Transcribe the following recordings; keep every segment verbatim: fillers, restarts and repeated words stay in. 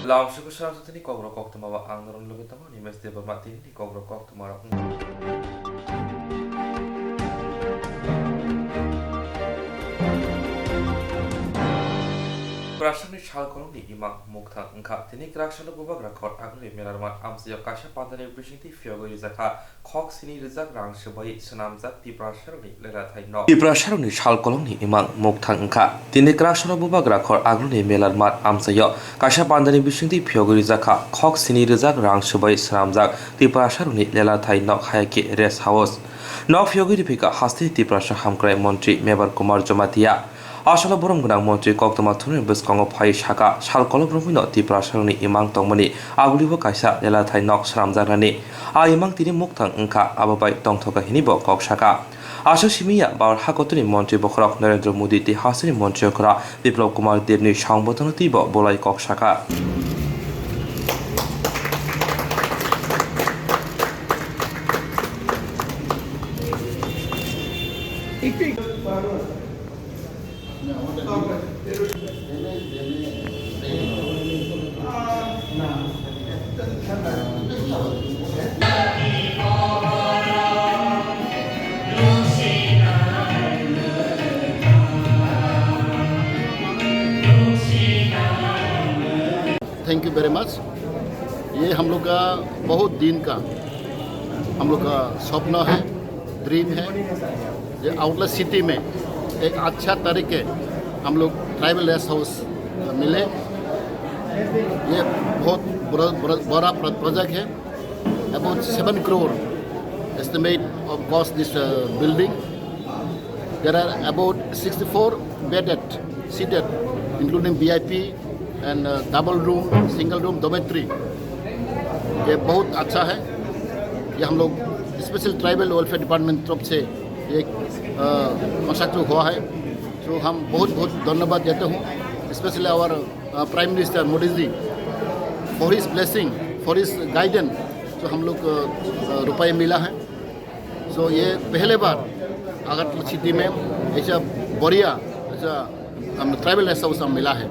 Lamsoko srang sotini kokrok koktwma o ang norok logi tongo, Nimesh Debbarma tini ni kokrok koktwma rok wngkha. Tiprasani sal kolokni imang mukthang wngkha. Tini kwrak salo bubagra khor agulni mela rwma amchaio kaisa pandani bisingtwi phiyogwi rijakha. Khok sini rijak rang swbai swnamjak Tiprasarokni lelathai nok. Tiprasarokni sal kolokni imang mukthang wngkha. Tini kwrak salo bubagra khor agulni mela rwma amchaio kaisa pandani bisingtwi phiyogwi rijakha. Khok sini rijak rang swbai swnamjak Tiprasarokni lelathai nok, hayakhe rest house. Nok phiyogwi riphikha hasteni Tiprasa hamkrai montri Mebar Kumar Jamatia. Asolo borom gwnang montri koktwma thumni bwskango phai saka, sal kolok romwino Tiprasarokni imang tongmani agulibo kaisa lelathai nok swnamjaknani. A imang tini mukthang wngkha, abo bai tongthoka hinibo kok saka. Aswk simi ya Bharat hakotorni montri bokhorok Narendra Modi tei hasteni montri okra Biplab Kumar Debni songbotono twibo bolai kok saka. Thank you very much. ये हम लोग का बहुत दिन का हम लोग का सपना है, ड्रीम है, ये आउटलेट सिटी में एक अच्छा तरीके हम लोग ट्राइबल रेस्ट हाउस मिले। ये बहुत बड़ा, बड़ा, बड़ा प्रो-, प्रोजेक्ट है। About seven crore estimate of cost this, uh, building. There are about sixty-four bedded, seated, including V I P and, uh, double room, single room, dormitory. ये बहुत अच्छा है। ये हम लोग स्पेशल ट्राइबल वेलफेयर डिपार्टमेंट तरफ से ये, अ, कंस्ट्रक्ट हुआ है। तो हम बहुत बहुत धन्यवाद देते हूँ, specially our, uh, prime minister Modi ji, for his blessing, for his guidance, जो हम लोग, अ, अ, रुपये मिला है। So ये पहले बार अगरतला सिटी में ऐसा बढ़िया, ऐसा हम ट्राइबल रेस्ट हाउस हम मिला है।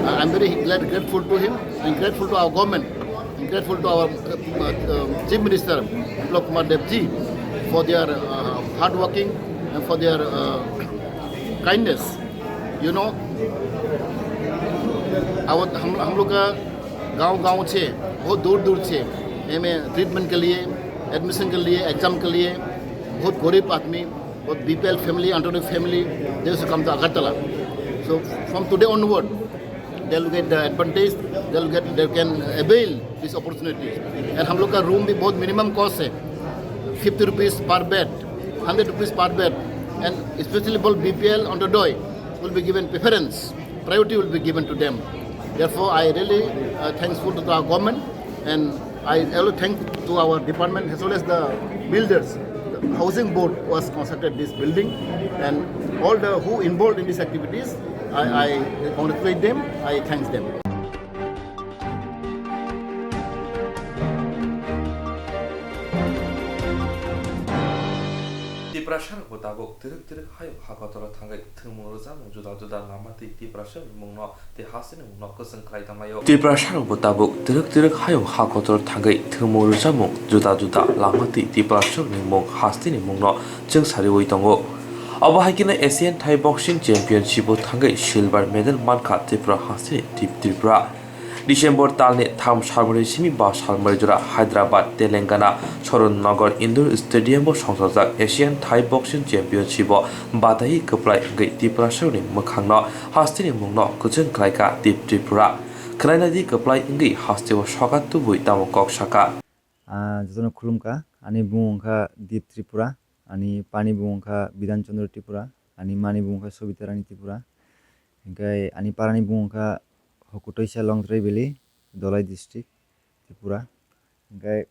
I am very glad, grateful to him and grateful to our government and grateful to our, uh, uh, Chief Minister Biplab Kumar Deb ji for their, uh, hard working and for their, uh, kindness. You know, our, हम, हम लोग का गांव-गांव से, बहुत दूर-दूर से, एमे ट्रीटमेंट के लिए, एडमिशन के लिए, एग्जाम के लिए, बहुत गरीब आदमी, बहुत B P L family, underprivileged family, they used to come to Agartala. So from today onward, they'll get the advantage, they'll get, they can avail this opportunity. And हम लोग का रूम भी बहुत मिनिमम कॉस्ट है, fifty rupees per bed, hundred rupees per bed, and especially for B P L underprivileged will be given preference, priority will be given to them. Therefore, I really, uh, thankful to our government, and I really thank to our department as well as the builders. The housing board was constructed this building, and all the who involved in these activities, I, I congratulate them, I thanks them. Tiprasarokbo tabuk twrwk twrwk hayung ha kotoro thangwi thwngmung rwchapmung juda juda lama twi Tiprasarokni mungno tei hasteni mungno kwchwng khlai tonglaio. Tiprasarokbo tabuk twrwk twrwk hayung ha kotoro thangwi thwngmung rwchapmung juda juda lama twi Tiprasarokni mung hasteni mungno chwngsariwi tongo. Obo hai kheno Asian Thai Boxing Championship o thangwi silver medal mankha Tripura hasteni Team Tripura. December talni tham salmari simi ba salmari jora Hyderabad, Telangana, Sharan Nagar Indoor Stadium o songchajak Asian Thai Boxing Championship o bataiwi kwplai wngwi Tiprasarokni mwkhangno hasteni mungno kwchwng khlaikha Team Tripura. Khwlainadi kwplai wngwi hasteo sokat tubui tamo kok saka. Ah, jotono khulumkha. Ani bumung wngkha Deep Tripura, ani pani bumung wngkha Bidhan Chandra Tripura, ani mani bumung wngkha Sobita Rani Tripura. Hingke ani parani bumung wngkha Hokutoisa Longtrai Valley, Dholai District, Tripura. Hingke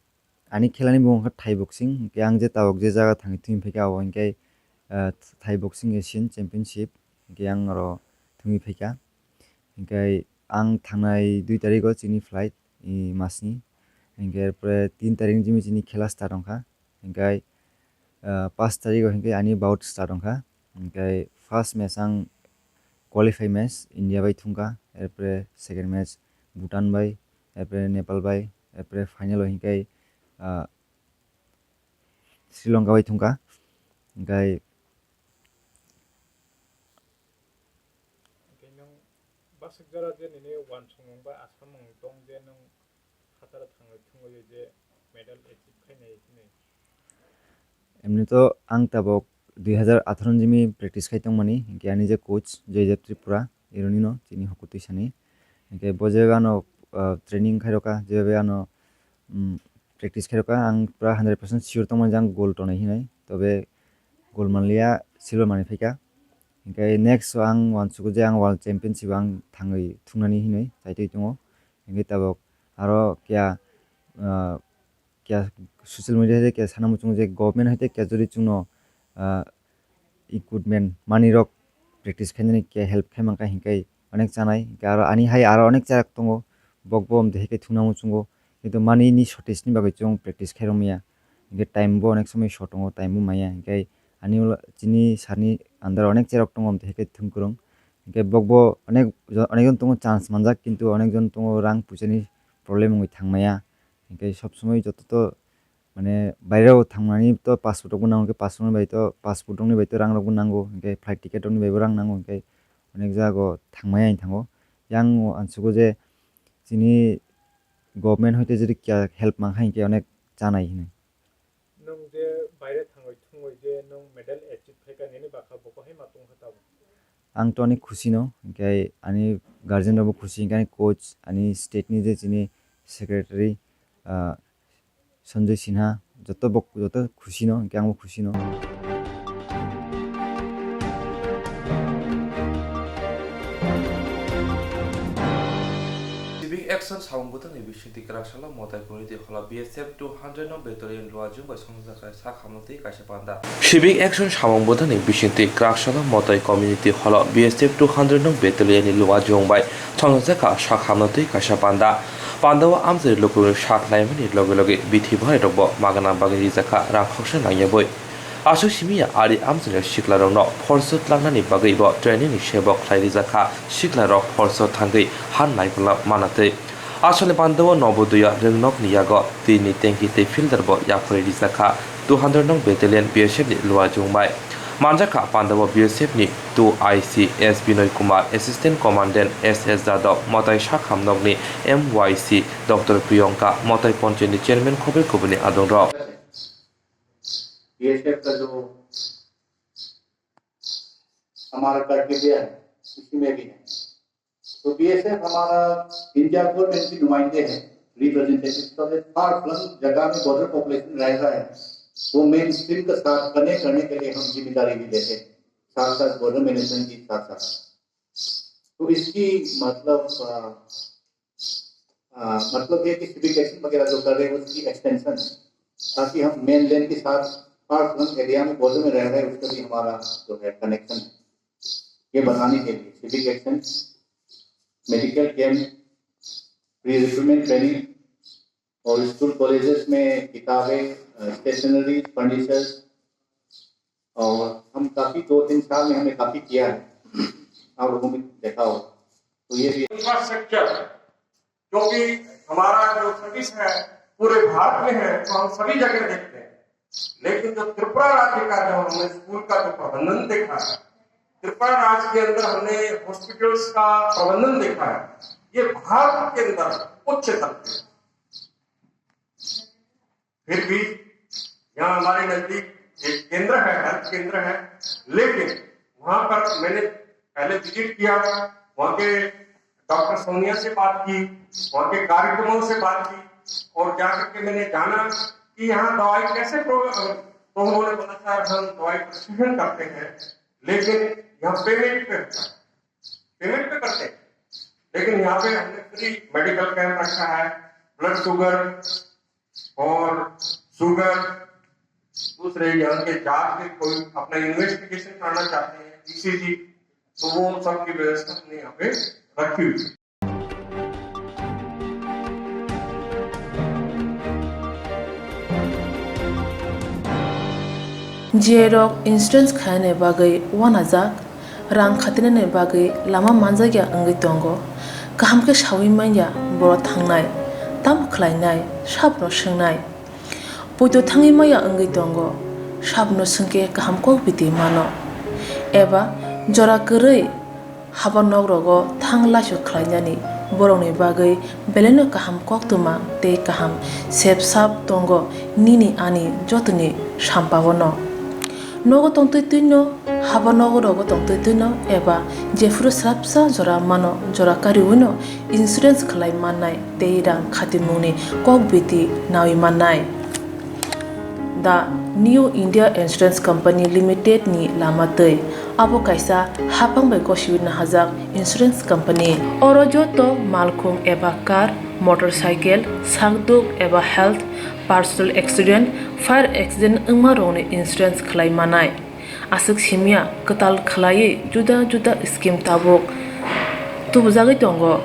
ani khelani bumung wngkha Thai boxing. Hingke ang je tabok je jaga thangwi thwngwi phaikha abo hingke, ah, Thai Boxing Asian Championship. Hingke ang oro thwngwi phaikha. Hingke ang thangnai dui tarikgo chini flight, i masni. Hingke er pore tin tarikni jimi chini khela start wngkha. Hingke, ah, pash tarikgo hingke ani bout start wngkha. Hingke first match ang qualify match India bai thungkha. Er pore second match Bhutan bai, erpore Nepal bai, erpore final o hinkhai, ah, Sri Lanka bai thungkha. Hinkhai Hwnkhe nwng bwswk jora je nini uansukmung ba asamung tong je nwng phataro thangwi thwngwi je medal achieve khainai hwnwi? Emni to ang tabok dui hazar atharo ni jimi practice khai tongmani, hinkhe ani je coach Joydev Tripura, ironi no chini hokutwi sani. Hinkhe bo je ano, ah, training khairokha, je ano, um, practice khairokha, ang pura hundred percent sure tongmani je ang gold tongnai hinwi. Tobe gold manliya, silver manwi phaikha. Hinkhe next o ang uansugo je ang world championship o ang thangwi thungnani hinwi chaitwi tongo. Hinkhe tabok aro kya, ah, kya social media hai kya sana muchungo je government hai kya jodi chwngno, ah, equipment manwi rok practice khainani kya help khai mankha hinkhai onek chanai. Hinkhe aro ani hai aro onek cherok tongo, bokbo omtwi hai khe thungna muchungo, kintu manwi ni shortage ni bagwi chwng practice khairok maya. Hinkhe time bo onek somoi short tongo, time bo maya. Hinkhe ani ulo chini sir ni under onek cherok tongo, omtwi hai khe thung kwrwng. Hinkhe bokbo onek jo-, onek jon tongo chance manjak, kintu onek jon tongo rang puisa ni problem wngwi thang maya. Hinkhe sob somoi joto to mane baireo thangmani to passport rokbo nango, hinkhe passport ni bai to, passport rokni bai to rang rokbo nango, hinkhe flight ticket rokni baibo rang nango, hinkhe onek jago thangmaya hinwi thango. Yang uansugo je chini government hoite jodi kya help mankha hinkhe onek chanai hinwi. Nwng je baire thangwi thwngwi je nwng medal achieve khaikha, nini bakha bo kwhai ma tongkha tabuk? Ang to ani khusi no, hinkhe ani guardian rokbo khusi, hinkhe ani coach, ani state ni je chini secretary, ah, Sanjay Sinha, joto bok, joto khusi no, hinkhe angbo khusi no. Civic Action samung bwthangni bisingtwi kwrak salo Motai Community Hall o B S F two hundred no Battalion Luajung bai songjaknai sak hamno twi kaisa panda. Civic Action samung bwthangni bisingtwi kwrak salo Motai Community Hall o B S F two hundred no Battalion ni Luajung bai songjakha sak hamno twi kaisa panda. Panda o amchai lukurokni sak naimani loge loge bithi bahai rokbo magana bagwi rijakha rang khoksa nangyabwi. Aswk simi ya ari amchaini siklarokno pholso tlangnani bagwi bo training ni sebok khlai rijakha, siklarok pholso thangwi han naikula manatwi. Aswkni panda o Nobodoya rwngnokni yago twi ni tanki tei filter bo yaphori rijakha two hundred nong battalion B S F ni Luajung bai. Manjakha panda o B S F ni two I C S Binoy Kumar, Assistant Commandant S S Jadhav, Motai sak hamnokni M Y C Doctor Priyanka, Motai Ponchayat ni Chairman khobwi kubuni adongrok. BSF का जो हमारा कर्तव्य है, उसी में भी है। तो बीएसएफ हमारा इंडिया गवर्नमेंट की नुमाइंदे है, रिप्रेजेंटेटिव, तो फार फ्लंग जगह में बॉर्डर पॉपुलेशन रह रहा है, वो मेन स्ट्रीम के साथ कनेक्ट करने के लिए हम जिम्मेदारी भी लेते हैं, साथ साथ बॉर्डर मैनेजमेंट के साथ साथ। तो इसकी मतलब, अ, अ, मतलब ये कि सिविक एक्शन वगैरह जो कर रहे हैं, उसकी एक्सटेंशन, ताकि हम मेन लेन के साथ फार फ्लंग एरिया में, बॉर्डर में रह रहे हैं, उसका भी हमारा जो है कनेक्शन है, ये बताने के लिए civic action, medical camp, pre recruitment training और स्कूल कॉलेजेस में किताबें, अ, स्टेशनरी, फर्नीचर्स, और हम काफ़ी, दो तीन साल में हमने काफ़ी किया है, आप लोगों ने देखा हो, तो ये भी इंफ्रास्ट्रक्चर, क्योंकि हमारा जो सर्विस है पूरे भारत में है, तो हम सभी जगह देखते हैं, लेकिन जो त्रिपुरा राज्य का जो हमने स्कूल का जो प्रबंधन देखा है, त्रिपुरा राज्य के अंदर हमने हॉस्पिटल्स का प्रबंधन देखा है, ये भारत के अंदर उच्च स्तर पे। फिर भी यहाँ हमारे नजदीक एक केंद्र है, हेल्थ केंद्र है, लेकिन वहाँ पर मैंने पहले विजिट किया, वहाँ के डॉक्टर सोनिया से बात की, वहाँ के कार्यक्रमों से बात की, और जा करके मैंने जाना कि यहाँ दवाई कैसे प्रो-, तो उन्होंने बोला, "सर, हम दवाई प्रिस्क्रिप्शन करते हैं, लेकिन यहाँ पेमेंट पे होता है, पेमेंट पे करते हैं, लेकिन यहाँ पे हमने फ्री मेडिकल कैंप रखा है, ब्लड शुगर और शुगर, दूसरे यहाँ के जात के कोई अपना इन्वेस्टिगेशन कराना चाहते हैं, ईसीजी, तो वो सब की व्यवस्था हमने यहाँ पे रखी हुई है।" G I rok insurance khainani bagwi uanajak, rang khatinani bagwi lama manjakya wngwi tongo. Kaham khe saui manya boro thangnai, tamo khlainai, sabono swngnai. Poito thangwi manya wngwi tongo, sabono swngkhe kaham kok biti mano. Eba jora kwrwi haba nok rogo thang laisu khlainani borokni bagwi belaino kaham koktwma tei kaham sep sap tongo nini ani jotoni sampao no. Nogo tongtwi twino, haba nogo rogo tongtwi twino eba jephuru swrapsa jora mano, jora kariwino insurance khlai mannai tei rang khatimungni kok biti naui mannai. The New India Insurance Company Limited ni lama twi. Abo kaisa haphang bai gosiwi nahajak insurance company. Oro joto malkhung eba car, motorcycle, sakduk eba health, personal accident, fire accident wngma rokni insurance khlai manai. Aswk simya kwtal khlaiwi juda juda scheme tabuk tubujagwi tongo.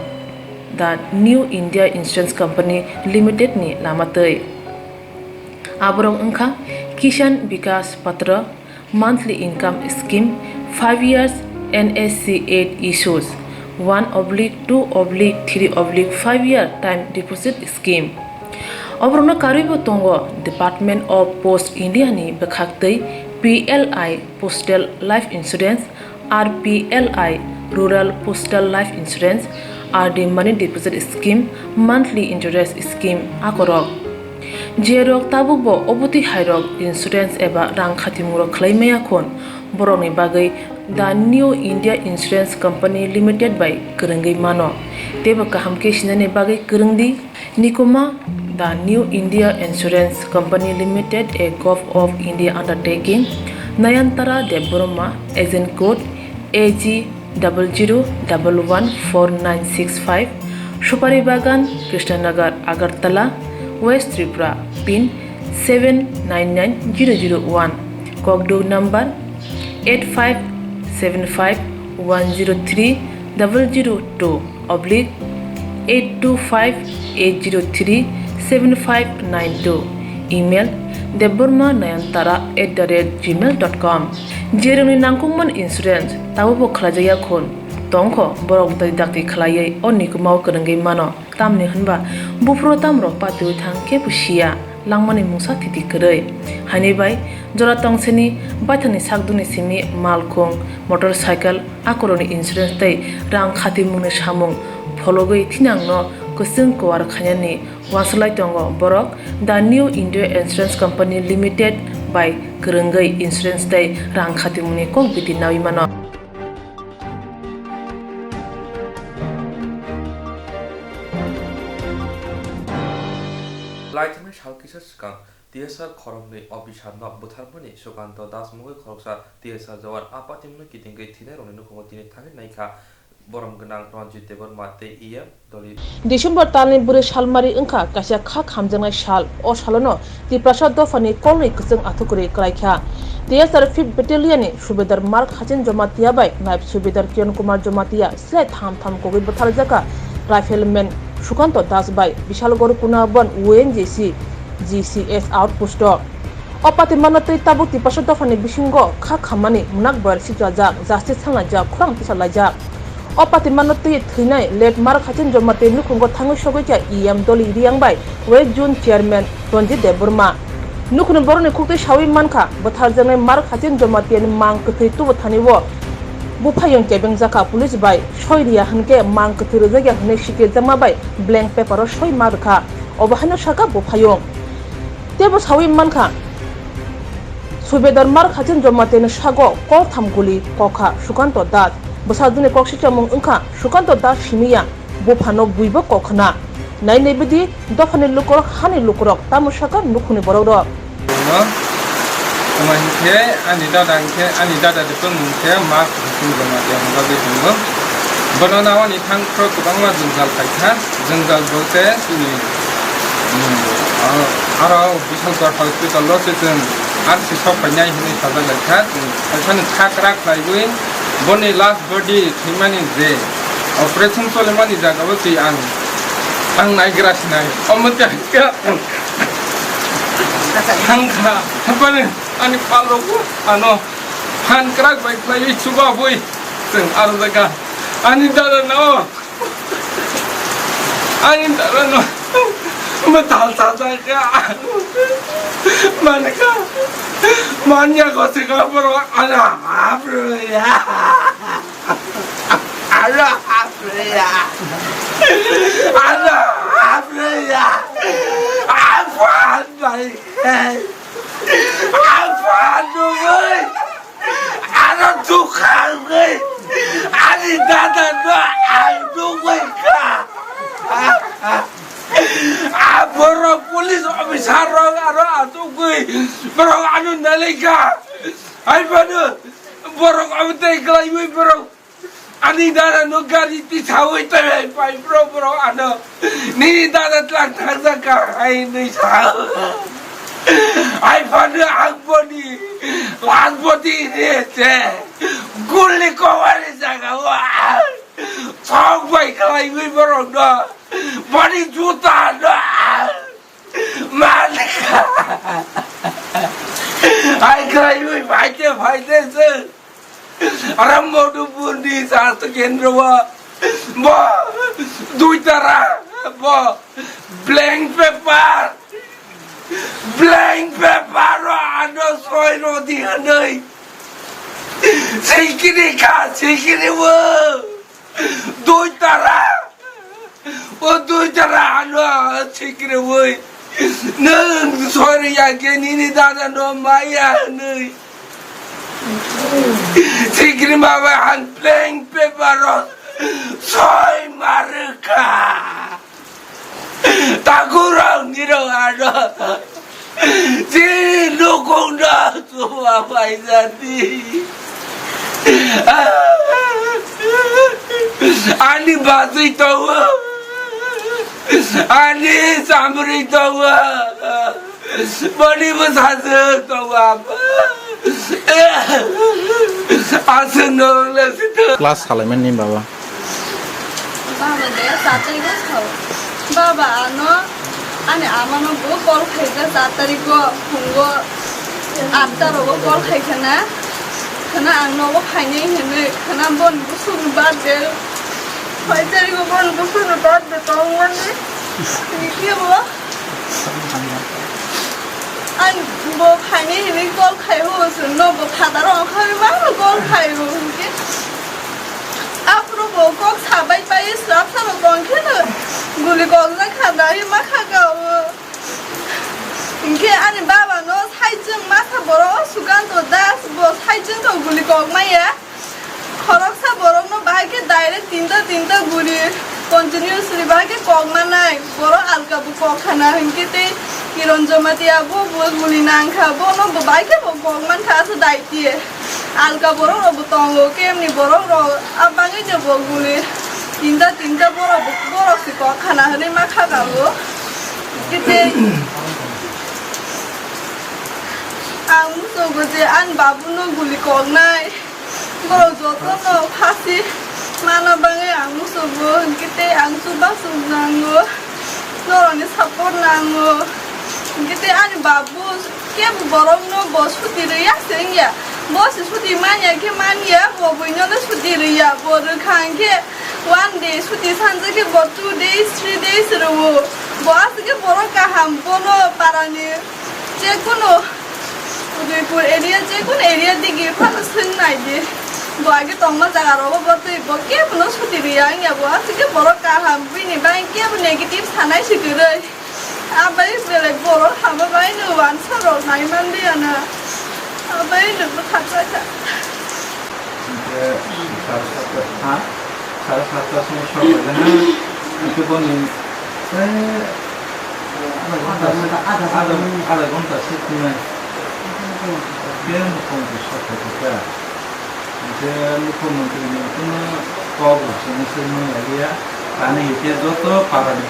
The New India Insurance Company Limited ni lama twi. Aborok wngkha Kisan Vikas Patra, monthly income scheme, five years N S C eight issues, one oblique two oblique three oblique five year time deposit scheme. Oborokno karwibo tongo Department of Post India ni bwkhaktwi P L I Postal Life Insurance, R P L I Rural Postal Life Insurance, R D Money Deposit Scheme, Monthly Interest Scheme akorok. Jerok tabukbo obotwi hairok insurance eba rang khatimungrok khlai maya khun, borokni bagwi The New India Insurance Company Limited bai kwrwngwi mano. Teibo kaham khe sinani bagwi kwrwng di. Nikuma, The New India Insurance Company Limited, a Govt of India undertaking, Nayantara Debbarma, agent code A G double zero double one four nine six five, Supari Bagan, Krishnanagar, Agartala, West Tripura, pin seven nine nine zero zero one, kokduk number eight five seven five one zero three double zero two oblique eight two five eight zero three seven five nine two, email debbarma nayantara at the rate gmail dot com. Jerokni nangkukmani insurance tabukbo khlaijakya khun tongkho, borok dakti khlaiwi o nikumao kwrwngwi mano. Tamni hwnba buphuru tamrok patiwi thang kebo siya, langmani mungsa thiti kwrwi. Haini bai jora tongseni baithangni sakdukni simi malkhung, motorcycle, akorokni insurance tei rang khatimungni samung phologwi thinangno kwchwng kuar khainani uansuk lai tongo borok The New India Insurance Company Limited bai kwrwngwi insurance tei rang khatimungni kok biti naui mano. Laithumni sal kisa swkang T S R khoroknwi officer no butharmani Sukanto Das mungwi khoroksa T S R jawan a patimungno kitingwi thwinairokni nukhugo tini thangwi naikha borom gwnang Ranjit Debbarma tei E M Doli. December talni bwrwi salmari wngkha kaisa kha khamjaknai sal. O salono Tiprasa dophani kolnwi kwchwng athukwrwi kwlaikha. T S R fifth Battalion ni Subedar Mark Hachin Jamatia bai Naib Subedar Kiran Kumar Jamatia slai tham tham kogwi bwtharjakha Rifleman Sukanto Das bai Bishalgarh Kunaban O N G C G C S outpost o. O patimano twi tabuk Tiprasa dophani bisingo kha khammani mwnakbar sitrajak, justice sanglaijak, khorang tisalaijak. O patimano twi thwinai late Mark Hachin Jamatia nukhungo thangwi sogwi kha E M Doli Riang bai West Zone Chairman Ranjit Debbarma. Nukhungni borokni khuktwi sawi mankha, bwtharjaknai Mark Hachin Jamatia ni mang kwthwi tubuthani o buphayung kebengjakha police bai soi riya hwnkhe mang kwthwi rwjakya hwnwi sikirjakma bai blank paper o soi ma rwkha, obo haino sakha buphayung. Teibo sawi mankha, Subedar Mark Hachin Jamatia ni sago koltham guli kokha Sukanto Das. Bwsajwkni kok sichomung wngkha Sukanto Das simi ya, buphano buibo kok khna. Nai naibi di, dophani lukurok, hani lukurok tamo sakha nukhungni borokrok. Bono tamo hinkhe ani dada hinkhe, ani dada de tongmung khe Mark Hachin Jamatia hwnjagwi tongo. Bono nawani thang phro kwbangma jwngjal phaikha. Jwngjal bolte chini, um, aro, aro Bishalgarh hospital o se chwng R C sok painai hinwi sajak laikha. Chwng phaisano sakra khlaiwi boni last body thwimani je operation cholimani jagao twi ang, ang naigra sinai. Omo tei hakhe thangkha. Haphano ani palogo ano phan kwrak bai khlaiwi chubabwi chwng aro jaga ani dada no. Ani dara no. Metal sajak ya. Manika. Manya ko sika bro. Ana hapro ya. Ana hapro ya. Ana hapro ya. Apa bai. Apa bai. Ano dukha wngwi ani dada no ang nugwi kha. A borok police officer rok aro achugwi borok ano nalai kha. Hai phano borok abo tei kwlaiwi borok Ani dada no gari tisawi tei pai bro bro ano. Nini dada tlang thangsa ka hai nui sa. Hai phano ang boni last boti re se. Guli kowani jaga wa. Chok bai khlai wi borok no. Boni juta no. Malik. Ai khlaiwi phaite phaite se. Ara Madhupurni sastho kendro bo. Bo dui tara bo blank paper. Blank paper ro ano soi rodi hwnwi. Sikiri kha sikiri bo. Dui tara. O dui tara ano sikiri woi. Nung sori ya ke nini dada no maya nui. Sikiri ma ba ang blank paper ro soi maruka. Takurang nirang ano. Chini nukung no chuma paisati. Ani batwi tongo. Ani chamri tongo. Boni bwsajwk tongo apa. Aswk no wngna sito. Class salaimani baba. Baba de sa tarigo sao. Baba ano ani amano bo call khaijak sa tarigo phungo atta rogo call khai khana. Khana ang nogo phainai hinwi khana bon busuk ni birthday. Phai tarigo bon busuk ni birthday tongmani. Ni kebo. Ang bo phainai hinwi call khai o, chwng no bo phataro ongkhorwi mano call khai o hinkhe. Aphuru bo kok sabai pai swrap sano tong khe no guli kok jak kha dai ma kha ka o. Hinkhe ani baba no saichwng masa borok o Sukanto Das bo saichwng to guli kok maya. Khoroksa borokno bahai khe direct tinta tinta guli continuously bahai khe kok manai. Borok alka bo kok khana hinkhe tei Kiron Jamatia bo bo guli nang kha, bono bo bahai khe bo kok man kha aswk daiti. Alka borok rok bo tongo, kemni borok rok a bagwi no bo guli tinta tinta borok bo, borok se kok khana hwnwi ma kha ka bo. Hinkhe tei ang muchungo je ani babuno guli koknai. Borok jotono phasi mana bagwi ang muchungo, hinkhe tei ang chubachu nango, norokni support nango. Hinkhe tei ani babu kebo borokno bo suti rwya se wngya, bo se suti manya khe manya, bo buinono suti rwya, bo rwkha hinkhe one day suti sanjak khe bo two days, three days rwo, bo aswk khe borok kaham, bono parani. Je kunu Udaipur area, je kunu area digi phano swng nai di. Bo age tongma jaga rogo bo twi bo kebono suti riya wngya bo. Aswk khe borok kaham, bini bai kebo negative sanai se kwrwi. Abai belai borok hama bai no wansa rok nai man liya na. Abai no bwkha chakha. Hinkhe sare satta, ha? Sare satta somoi sok bai ha. Hinkhe boni, eh, adha ghonta se, adha, adha ghonta se twngnai. Hinkhe mukhyamantri sok phai kha. Hinkhe mukhyamantri ni phano kok rok sini se manya liya. Ani hinkhe joto para ni.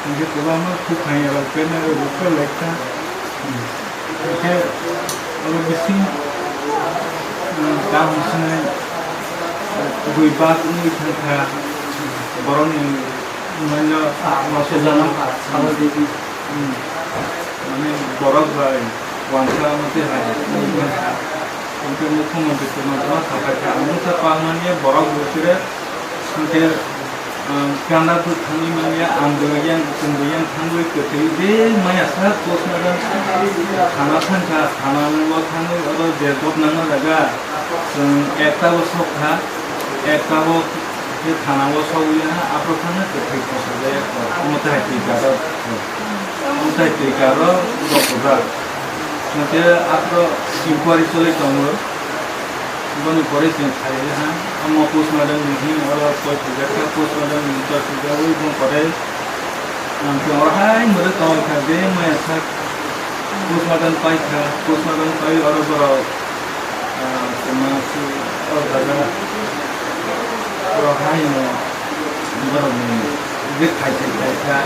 Hinkhe kwbangma khuphang rok khe nai rok khe lekha. Hinkhe abo bising, um, kaham sinai bui bak wngwi thangkha borokni. Manya, masa jana, sama didi. Hmm. Mane borok bai, wangsa mate hai. Hingke mukhyamantri tongma tongma sapai kha. Ang mungsa pang manya borok bwswre, hingke, um, gana bwthangwi manya, ang bo yang, chwng bo yang thangwi kwthwi de maya sa postmortem thana thangkha, thana o thangwi oro je job nangma jaga, chwng ekta bo sok kha, ekta bo Khe thana o sogwi ha, aphuru thangna kwthwi khosajak ya kho. Omo tai twi karo, omo tai twi karo dokojak. Hwnkhe aphuru inquiry choli tongo. Boni pore chwng khai ha, omo postmortem ni hin oro koi thwijak kha, postmortem ni chol thwijagwi boni pore, ang khe oro hai mwrwk tongwi kha, je maya sak postmortem pai kha, postmortem pai oro borok Ah, tongma si, o jaga, o haino borokni je khaisai khaikha,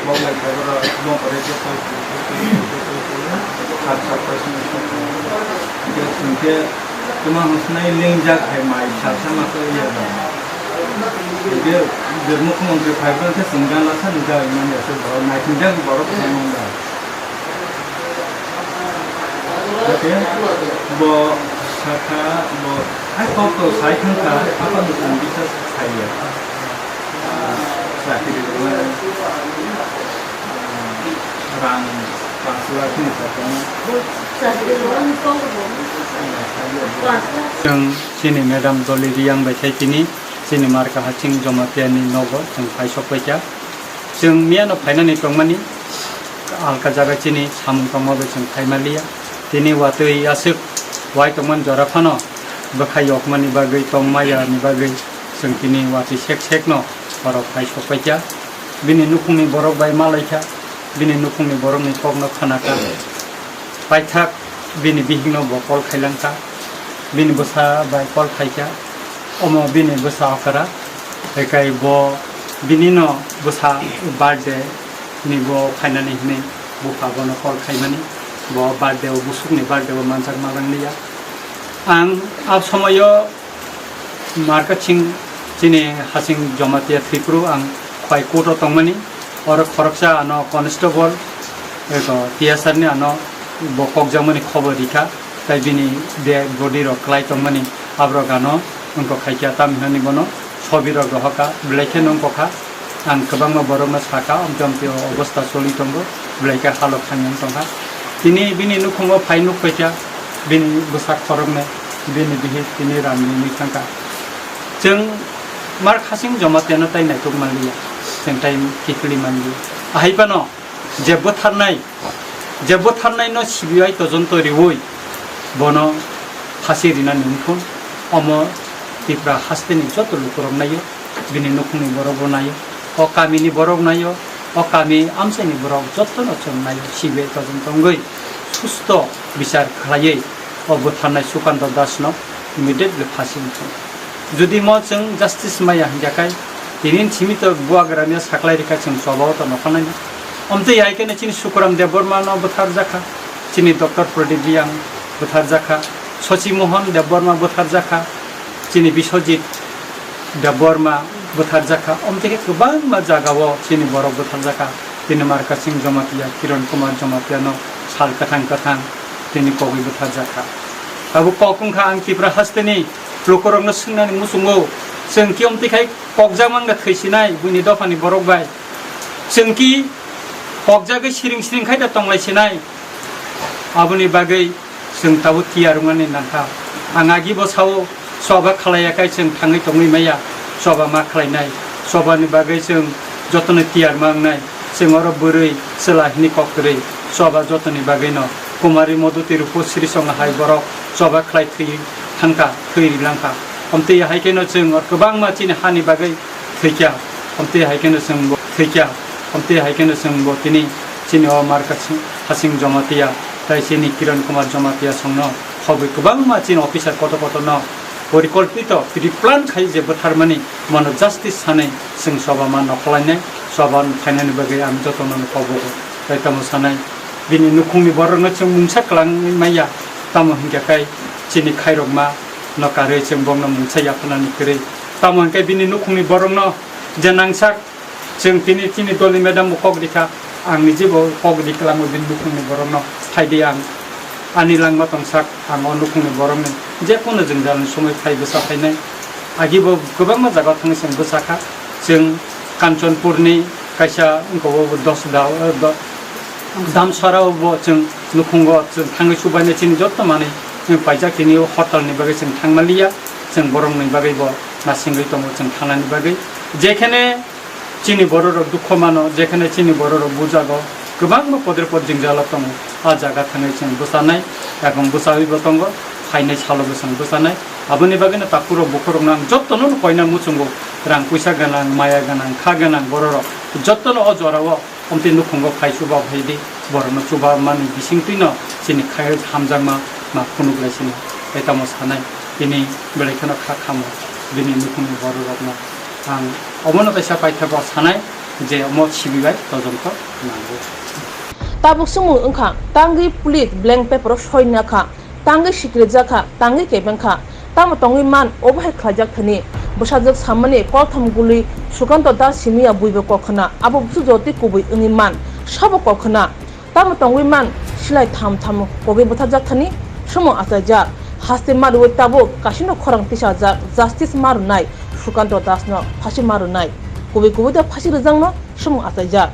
bok lai kha borok, bok bai khe koi kha, koi kha, koi kha, koi kha, koi kha, koi kha, koi kha. Hingke hingke tongma hwnsinai lengjak hai mai salsa masa ya ba. Hingke je mukhyamantri phai phano khe chwng gana sa nujak manya se borok naisingjak borok kwbangma wng kha. Hake bo sakha, bo hai kok to sai thangkha, apa nukung bisa saya. Sakiri rang pansla kini sakha. Chwng chini madam Dolly Reang bai khai tini chini Marka Hasing Jamatia ni nogo chwng phai sok paikha. Chwng miyano phainani tongmani alka jaga chini samung tongma bai chwng khai manliya. Tini watwi aswk wai tongmani jora phano bwkha yokmani bagwi tongmaya ni bagwi chwng tini watwi sek sekno oro phai sok paikha. Bini nukhungni borok bai malaikha, bini nukhungni borokni kokno khnakha. Paithak bini bihikno bo call khailangkha, bini bwsa bai call khaikha, omo bini bwsa okra, ekai bo binino bwsa birthday ni bo phainani hinwi bupha bono call khaimani, bo birthday o busukni birthday o manjak ma langliya. Ang a somoyo Marka ching chini Hasing Jamatia thwiphuru ang pai court o tongmani, oro khoroksa ano constable, eko T S R ni ano bo kokjakmani khobor rikha, tai bini dead body rok klai tongmani aborok ano wngkok khaikha, tamhinani bono sobi rok rohorkha, belai kheno wngkokha. Ang kwbangma borokno sakha, amtwi amtwi o obostha choli tongo, belai khe halok thangwi wng tongkha. Tini bini nukhungo phai nuk paikha, bini bwsak khoroknwi, bini bihik tini ram rinwi thangkha. Chwng Mark Hasing Jamatia no tai naitok manliya, chwng tai kiphilwi manliya. Ahai phano je bwtharnai, je bwtharnaino C B I tojonto riwi bono phasi rinani wngkha. Omo Tripura hasteni joto lukurok naio, bini nukhungni borok bo naio, o kamini borok naio, o kami amchaini borok jotono chwng naio, C B I tojonto wngwi susto bichar khlaiwi o bwtharnai Sukanta Dasno immediately phasi wngkha. Jodi mo chwng justice maya hinkhe kai, tini simi to buagrani saklai rikha chwng choba o to nokha naina. Omtwi hai khe chini Sukuram Debbarma no bwtharjakha, chini Doctor Pradip Reang bwtharjakha, Shashi Mohan Debbarma bwtharjakha, chini Biswajit Debbarma bwtharjakha, omtwi khe kwbangma jagao chini borok bwtharjakha. Tini Markasing Jamatia, Kiran Kumar Jamatia no sal kwthang kwthang tini kogwi bwtharjakha. Abo kok wngkha ang Tripura hasteni lukurokno swngnani muchungo, chwng kiyom twi khai kokjak mangkha thwisinai buini dophani borok bai. Chwng ki kokjagwi siring siring khai da tonglai sinai. Aboni bagwi chwng tabuk tiyar wngmani nangkha. Ang agi bo sao, choba khlaiya khai chwng thangwi tongwi maya. Choba ma khlainai. Chobani bagwi chwng jotono tiyar ma wngnai. Chwng oro bwrwi chwla hini kok kwrwi. Choba jotoni bagwino Kumari Moduti Rupasri songha hai borok choba khlai thwi thangkha, thwi rilangkha. Omtwi hai kheno chwng oro kwbangma chini hani bagwi thwikya, omtwi hai kheno chwng bo thwikya, omtwi hai kheno chwng bo tini chini o Markasing Hasing Jamatia, tai chini Kiran Kumar Jamatia songno khobwi kwbangma chini officer kotor kotorno porikolpito pre-plan khai je bwtharmani mono justice sanai chwng choba ma nokholainai, choba phainani bagwi ang jotono kobogo. Tai tamo sanai bini nukhungni borokno chwng mungsa kwlangwi maya, tamo hinkhe kai chini khairokma no karwi chwng bokno mungsa yapharnani kwrwi. Tamo hinkhe bini nukhungni borokno je nangsak Chwng tini chini dolni madam bo kok rikha, ang nijebo kok ri kwlango bini nukhungni borokno. Phaidi ang ani langma tongsak, ang o nukhungni borokni je kono jwngjalni somoi phai bwsa phainai. Agibo kwbangma jagao thangwi chwng bwsakha. Chwng Kanchanpurni kaisa wngkha o dos da, eh, do-, Damsarao bo chwng nukhungo chwng thangwi chubainai chini jotto manwi chwng paijak tini o hortalni bagwi chwng thangmaliya, chwng borokni bagwi bo nasingwi tongo chwng thangnani bagwi. Jekhene chini bororok dukho mano, jekhene chini bororok bujago, kwbangma podre pod jwngjalo tongo, a jaga thangwi chwng bwchanai, ebong bwchawibo tongo, phainai salo bwsang bwchanai. Aboni bagwino takhurok bukhurokno ang jottono koina muchungo, rang puisa gwnang, maya gwnang, kha gwnang bororok jottono o jorao omtwi nukhungo phai chuba phaidi, borokno chuba mani bisingtwino chini khai hamjakma ma phunuk lai sini. Tei tamo sanai, tini belai kheno kha khamo bini nukhungni bororokno. Ang omono kaisa paithakgo sanai je omo sibibai todonto nango. Tabuk swngmung wngkha, tangwi police blank paper o soi nakha, tangwi sikirjakha, tangwi kebengkha, tamo tongwi man obo hai khlaijak thani. Bwsajwk samani koktham guli Sukanto Das simiya buibo kokhna, abo busu jotwi kubui wngwi man, sabo kokhna. Tamo tongwi man silai tham tham kogwi bwthajak thani, somo achaijak. Haste ma rwui tabuk kasino khorang tisajak, justice ma rwnai, Sukanto Das no phasi ma rwnai. Kubui kubui da phasi rwjakno somo achaijak.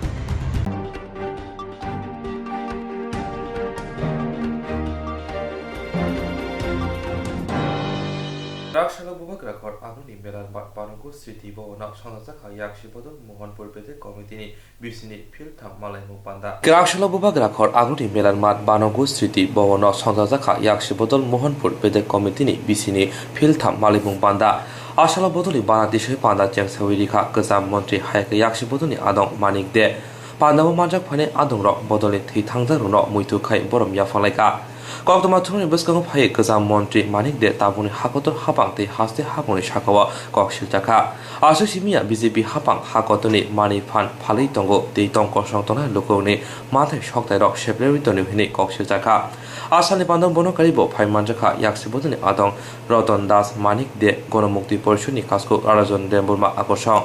Raksalo Bubagra khor aguni Melar Mat Panogo Sriti Bhavan o songjak kha Yaksi Bodol Mohanpur Bedek Committee ni bisini philtham malaimung panda. Kwraksalo Bubagra khor aguni Melar Mat Banogo Sriti Bhavan o songjak kha Yaksi Bodol Mohanpur Bedek Committee ni bisini philtham malaimung panda. Asalo bodolni bana tisoi panda chengsawi rikha kwcham montri hayake Yaksi Bodolni adong Manik De. Pandao manjak phainai adongrok bodolni thwi thangjakrokno muitu khai borom yapharlaikha. Koktwma thwngmungni bwskango phaiwi kwcham montri Manik De tabukni hakotor hapang tei haste hapangni sakao kok siljakha. Aswk simiya B J P hapang hakotorni manwi phan phalwi tongo tei tong kosong tongnai lukurokni manthai soktairok seplawi tonwi hwnwi kok siljakha. Asalni pandao bono karibo phai manjakha Yaksi Bodolni adong Roton Das Manik De Gonomukti Porishoni Kasko Rajon Debbarma Akosong.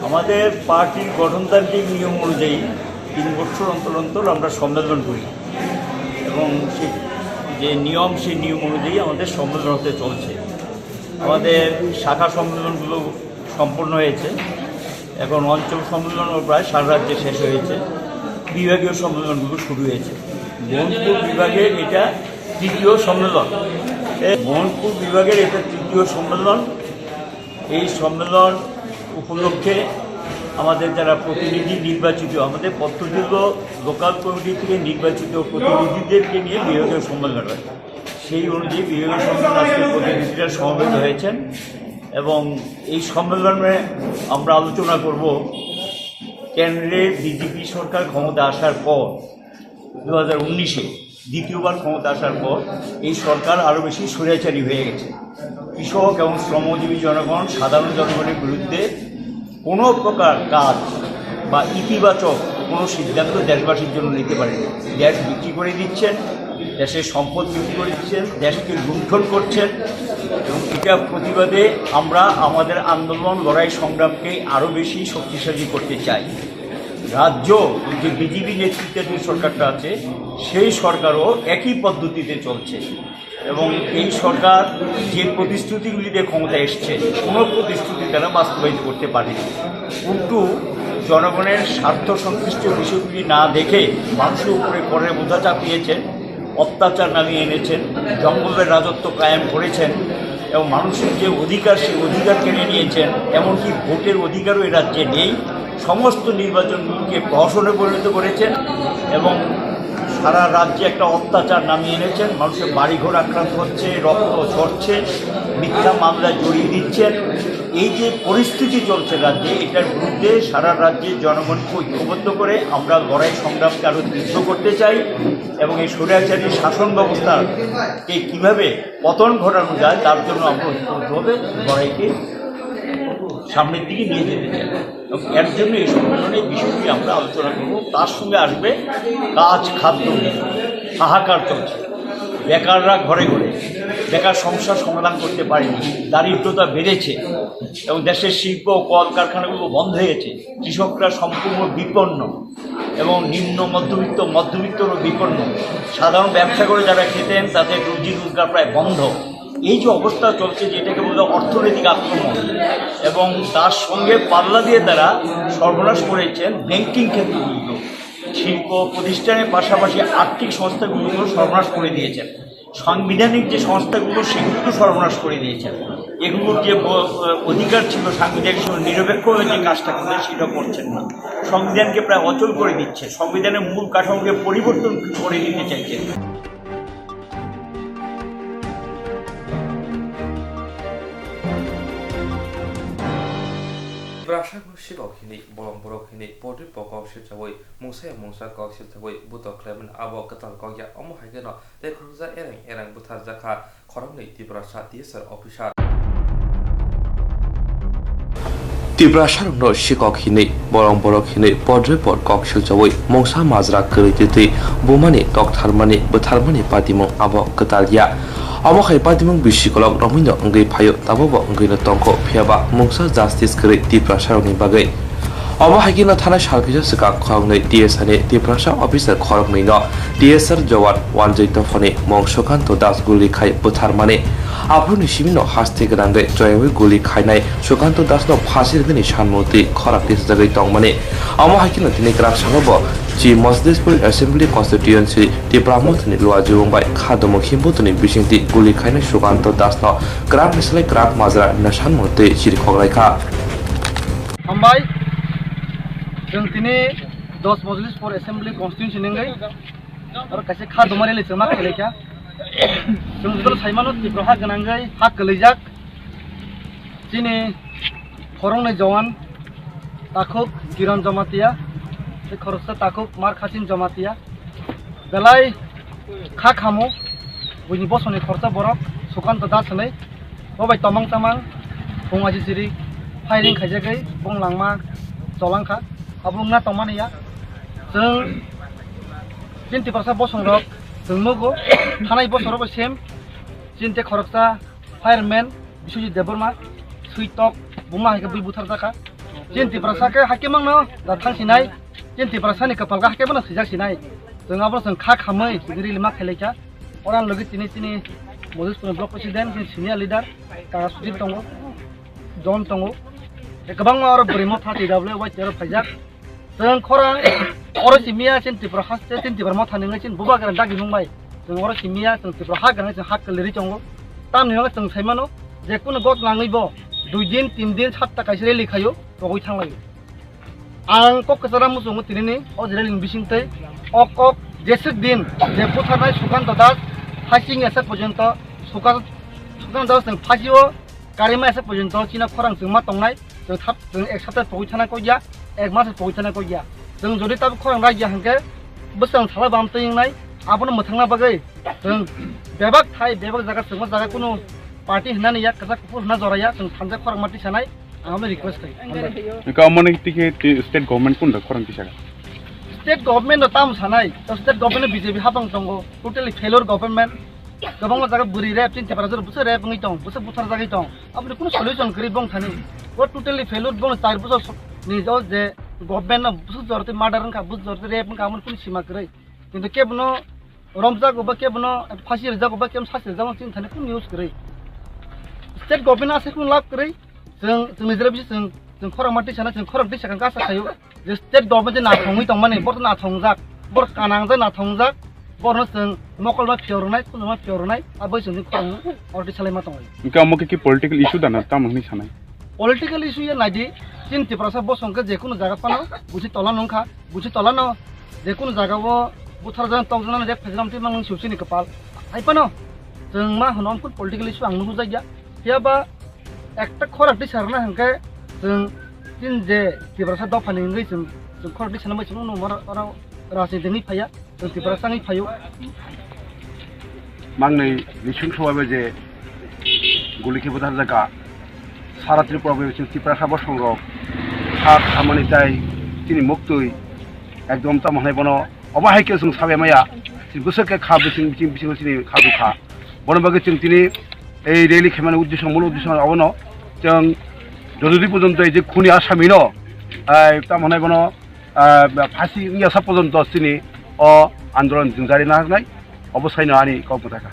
আমাদের পার্টির গঠনতান্ত্রিক নিয়ম অনুযায়ী তিন বছর অন্তর অন্তর আমরা সম্মেলন করি এবং সে যে নিয়ম, সেই নিয়ম অনুযায়ী আমাদের সম্মেলন হতে চলছে। আমাদের শাখা সম্মেলনগুলো সম্পন্ন হয়েছে, এখন অঞ্চল সম্মেলনও প্রায় সারা রাজ্যে শেষ হয়েছে, বিভাগীয় সম্মেলনগুলো শুরু হয়েছে। মোহনপুর বিভাগের এটা তৃতীয় সম্মেলন। এ, মোহনপুর বিভাগের এটা তৃতীয় সম্মেলন। এই সম্মেলন উপলক্ষে আমাদের যারা প্রতিনিধি নির্বাচিত, আমাদের পদ্ধতি হলো লোকাল কমিটি থেকে নির্বাচিত প্রতিনিধিদেরকে নিয়ে বিভাগীয় সম্মেলন হয়। সেই অনুযায়ী বিভাগীয় সম্মেলন আজকে প্রতিনিধিরা সমবেত হয়েছেন এবং এই সম্মেলনে আমরা আলোচনা করব কেন্দ্রে বিজেপি সরকার ক্ষমতা আসার পর দু হাজার উনিশে দ্বিতীয়বার ক্ষমতা আসার পর এই সরকার আরও বেশি স্বৈরাচারী হয়ে গেছে। কৃষক এবং শ্রমজীবী জনগণ, সাধারণ জনগণের বিরুদ্ধে কোনো প্রকার কাজ বা ইতিবাচক কোনো সিদ্ধান্ত দেশবাসীর জন্য নিতে পারেনি। দেশ বিক্রি করে দিচ্ছেন, দেশের সম্পদ বিক্রি করে দিচ্ছেন, দেশকে লুণ্ঠন করছেন এবং এটা প্রতিবাদে আমরা আমাদের আন্দোলন, লড়াই, সংগ্রামকে আরও বেশি শক্তিশালী করতে চাই। রাজ্য যে বিজেপি নেতৃত্বাধীন সরকারটা আছে, সেই সরকারও একই পদ্ধতিতে চলছে এবং এই সরকার যে প্রতিশ্রুতিগুলি দিয়ে ক্ষমতায় এসছে, কোনো প্রতিশ্রুতি তারা বাস্তবায়িত করতে পারেনি। উল্টো জনগণের স্বার্থ সংশ্লিষ্ট বিষয়গুলি না দেখে মানুষের উপরে করের বোঝা চাপিয়েছেন, অত্যাচার নামিয়ে এনেছেন, জঙ্গলের রাজত্ব কায়েম করেছেন এবং মানুষের যে অধিকার, সেই অধিকার কেড়ে নিয়েছেন। এমনকি ভোটের অধিকারও এ রাজ্যে নেই। সমস্ত নির্বাচনগুলিকে প্রহসনে পরিণত করেছেন এবং সারা রাজ্যে একটা অত্যাচার নামিয়ে এনেছেন। মানুষের বাড়িঘর আক্রান্ত হচ্ছে, রক্ত ঝরছে, মিথ্যা মামলায় জড়িয়ে দিচ্ছেন। এই যে পরিস্থিতি চলছে রাজ্যে, এটার বিরুদ্ধে সারা রাজ্যে জনগণকে ঐক্যবদ্ধ করে আমরা লড়াই সংগ্রামকে আরও তীব্র করতে চাই এবং এই স্বৈরাচারী শাসন ব্যবস্থাকে কীভাবে পতন ঘটানো যায়, তার জন্য আমরা ঐক্যবদ্ধভাবে লড়াইকে সামনের দিকে নিয়ে যেতে চাই। এবং এর জন্য এই সম্মেলনে এই বিষয়টি আমরা আলোচনা করব। তার সঙ্গে আসবে কাজ, খাদ্য, হাহাকার চলছে, বেকাররা ঘরে ঘরে। বেকার সমস্যার সমাধান করতে পারেনি। দারিদ্রতা বেড়েছে এবং দেশের শিল্প ও কলকারখানাগুলো বন্ধ হয়ে গেছে। কৃষকরা সম্পূর্ণ বিপন্ন এবং নিম্ন মধ্যবিত্ত, মধ্যবিত্তরও বিপন্ন। সাধারণ ব্যবসা করে যারা খেতেন, তাদের রুজি রোজগার প্রায় বন্ধ। এই যে অবস্থা চলছে, যেটাকে বলে অর্থনৈতিক আক্রমণ, এবং তার সঙ্গে পাল্লা দিয়ে তারা সর্বনাশ করেছেন ব্যাংকিং ক্ষেত্রগুলো, শিল্প প্রতিষ্ঠানের পাশাপাশি আর্থিক সংস্থাগুলোকেও সর্বনাশ করে দিয়েছেন। সাংবিধানিক যে সংস্থাগুলো, সেগুলোকে সর্বনাশ করে দিয়েছেন। এগুলোর যে ব-, অধিকার ছিল সাংবিধানিক সময় নিরপেক্ষভাবে যে কাজটা করতে, সেটা করছেন না। সংবিধানকে প্রায় অচল করে দিচ্ছে, সংবিধানের মূল কাঠামোকে পরিবর্তন করে দিতে চাইছেন। Tiprasa sikok hinwi bolong borok hinwi podri pokok silchawi mungsa ya mungsa kok silchawi butok khlaimani abo kwtal kok ya. Omo hai kheno tei khoroksa ereng ereng butharjakha khoroknwi Tiprasa T S R officer. Tiprasarokno sikok hinwi bolong borok hinwi podri por kok silchawi mungsa majra kwrwi twtwi bumani toktharmani bwtharmani patimung abo kwtal ya. Omo hai patimung bisi kolok romwino wngwi phaio, tabukbo wngwino tongkho, phiyaba mungsa justice kwrwi Tiprasarokni bagwi. Omo hai kheno thanai salphisa swkang khoroknwi T S R ni Tiprasa officer khoroknwino T S R jowan Wanjwi Tophani mung Sukanto Das guli khai bwtharmani. Aphuruni simino haste gwnangwi choyawi guli khainai Sukanto Dasno phasi rwnani sanmung twi khorang tisajagwi tongmani. Omo hai kheno tini kwrak salobo Chi Mosdespur Assembly Constituency Tipra Mothani Luajubung bai Khadumung Himbutuni bisingtwi guli khainai Sukanto Dasno kwrak ni slai kwrak majra hwnna sanmung twi chirikhok laikha. Hambai, chwng tini dos Mosdespur Assembly Constituency nungwi oro kaisa kha dumari le chwng ma khlaikha. Chwng jotono saimano Tipra ha gwnangwi ha kwlaijak. Chini khoroknwi jowan takhuk Kiran Jamatia, tei khoroksa takhuk Markhachin Jamatia. Belai kha khamo buini bosongni khoroksa borok Sukanto Das hinwi. Bo bai tomang chamang phung aji chiri firing khaijagwi bong langma cholangkha. Abo wngna tongmani ya. Chwng chini Tiprasa bosongrok chwng nugo, thanai bosongrok bai same. Chini tei khoroksa fireman Biswajit Debbarma, Switok, buma hai khe bui butharjakha. Chini Tiprasa khe hakhe mangno da thang sinai, chini Tiprasa ni kwpal khe hakhe mano swijak sinai. Chwng abo chwng kha khamwi chwng rili ma khailai kha. Oro ang logi tini chini Mosdespur ni block president, chini senior leader, Kaka Sujit tongo, John tongo. Tei kwbangma oro bwrwi motha T W Y T oro phaijak. Chwng khorang oro simiya chini Tripura haste, chini Tripura motha nungwi chini bubagra dagi nungbai. Chwng oro simiya, chwng Tripura ha gwnangwi chwng ha kwlwrwi tongo. Tamni bagwi chwng saimano, je kunu got nangwi bo dui din, tin din, satta kaisa rally khaio, togwi thanglaio. Ang kok kwchara muchungo tinini o je rally ni bisingtwi o kok jeswk din je butharnai Sukanto Das phasing esa porjonto Suka-, Sukanto Das chwng phasio karima esa porjonto chini khorang chwngma tongnai. Chwng thap, chwng ek sapta pogwi thana kok ya, ek mas pogwi thana kok ya. Chwng jodi tabuk khorang rai ya hwnkhe bwswng sala bam twi wngnai, abono mwthangna bagwi chwng bebak thai, bebak jaga, chwngma jaga kunu party hwnani ya, kwchak kuphur hwna jora ya, chwng thansa khorang ma tisanai, ang abono request khai. Hwnkhe omo ni twi khe twi state government kunu da khorang tisaka? State government no tamo sanai, to state government no B J P hapang tongo, totally failure government. Kwbangma jaga bwrwi rep, chini Tipra jora bwsa rep wngwi tong, bwsa buthar jagwi tong. Aboni kunu solution kwrwi bong thani. Bo totally failure, bong char bosor so-, ni jo je government no bwsa jora tei murder wngkha, bwsa jora tei rep wngkha, aboni kunu sima kwrwi. Kintu kebono romjago ba kebono phasi rwjago ba kebono sasi rwjago chini thani kunu news kwrwi. State government no asai kunu lab kwrwi. Chwng, chwng nijera bisi chwng, chwng khorang ma twi sana, chwng khorang twi sakang kasa khayo. Je state government je nathongwi tongmani, borok nathongjak, borok kanang je nathongjak, borokno chwng mokol ma phiyok rwnai, khunju ma phiyok rwnai, abo chwngni khorang already salaima tongwi. Hwnkhe omo khe ki political issue da na tamo hwnwi sanai? Political issue ya naidi, chini Tiprasa bosong khe je kunu jaga phano, busi tola nungkha, busi tola no je kunu jaga o buthar jana tok jana rep khaijana twi mangni sibsini kwpal. Hai phano chwng ma hwno omo political issue ang nuhujak ya. Phiya ba ekta khorang twi sarwna hwnkhe chwng chini je Tiprasa dophani wngwi chwng, chwng khorang twi sana bai chwng oro, oro rajniti wngwi phaiya, chwng Tiprasa wngwi phaio. Mangnwi bising sobai bai je guli khe bwthar jaka, sara Tripura bai chwng Tiprasa bosong rok kha khamani tai chini muktwi ekdom tamo hwnai bono obo hai khe chwng sabai maya, chini bwswk khe kha bising, bising, bisingo chini kha dukha. Bono bagwi chwng tini ei rally khaimani uddesho, mul uddesho abono chwng jotodin porjonto ei je khuni asamino, ah, tamo hwnai bono, ah, phasi wngya sa porjonto chini o andolon chwng jari nangnai, obo saino ani kok mwthakha.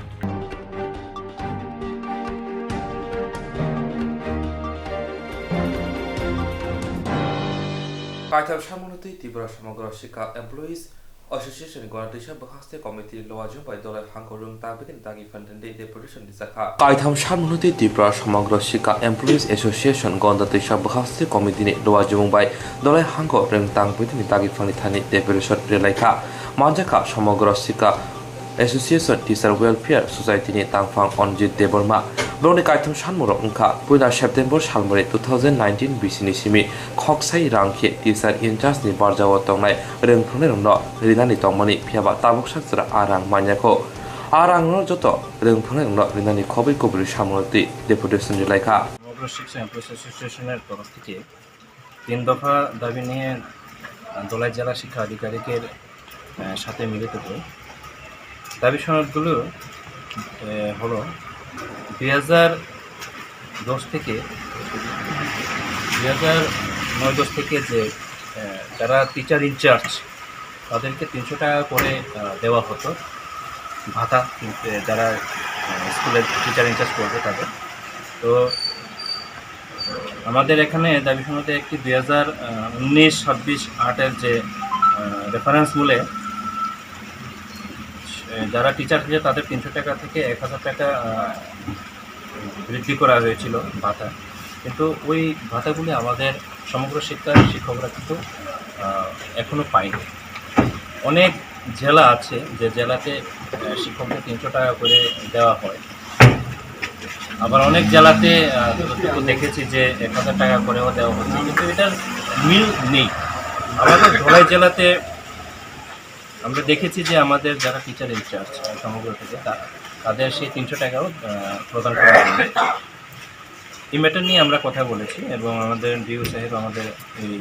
Kaitham samungno twi Tripura Somogro Sikha Employees Association Gonatisa Bwkhaste Committee Loajung bai Dolai Hangko Rwng Tangpini Dagi Phanthani Deputation Rijak kha. Kaitham samungno twi Tripura Somogro Sikha Employees Association Gonatisa Bwkhaste Committee ni Loajung bai Dolai Hangko Rwng Tangpini Dagi Phanthani Deputation Rijak kha. Manjakha Somogro Sikha Association Teacher Welfare Society ni tangphang Anjit Debbarma. Borokni kaitham sanmurok wngkha puila September salmari two thousand nineteen bisini simi khoksai rang khe teacher in charge ni barjao tongnai rwngphrunairokno rinani tongmani, phiyaba tabuksa jora a rang manyakho. A rangno joto rwngphrunairokno rinani khobwi kuburi samungno twi deputation rilaikha. সমগ্র শিক্ষা এমপ্লয়িজ অ্যাসোসিয়েশনের তরফ থেকে তিন দফা দাবি নিয়ে, আহ, ধলাই জেলা শিক্ষা আধিকারিকের, আহ, সাথে মিলিত হই। দাবি সনদগুলো, আহ, হলো দুই হাজার দশ থেকে, দুই হাজার নয় দশ থেকে যে, আহ, যারা টিচার ইনচার্জ, তাদেরকে তিনশো টাকা করে, আহ, দেওয়া হতো ভাতা, আহ, যারা, আহ, স্কুলের টিচার ইনচার্জ করবে তাদের। তো আমাদের এখানে দাবি সনদে একটি দুই হাজার উনিশ ছাব্বিশ আটের যে, আহ, রেফারেন্স মূলে, আহ, যারা টিচার ছিল তাদের তিনশো টাকা থেকে এক হাজার টাকা, আহ, বৃদ্ধি করা হয়েছিল ভাতা, কিন্তু ওই ভাতাগুলি আমাদের সমগ্র শিক্ষার শিক্ষকরা কিন্তু, আহ, এখনো পায়নি। অনেক জেলা আছে যে জেলাতে, আহ, শিক্ষকদের তিনশো টাকা করে দেওয়া হয়। আবার অনেক জেলাতে, আহ, যতটুকু দেখেছি যে এক হাজার টাকা করেও দেওয়া হচ্ছে, কিন্তু এটার মিল নেই। আমাদের ধলাই জেলাতে আমরা দেখেছি যে আমাদের যারা টিচার ইনচার্জ, আহ, সমগ্র থেকে তা-, তাদের সেই তিনশো টাকাও, আহ, প্রদান করা হয়নি। এই ম্যাটার নিয়ে আমরা কথা বলেছি এবং আমাদের ডিও সাহেব আমাদের এই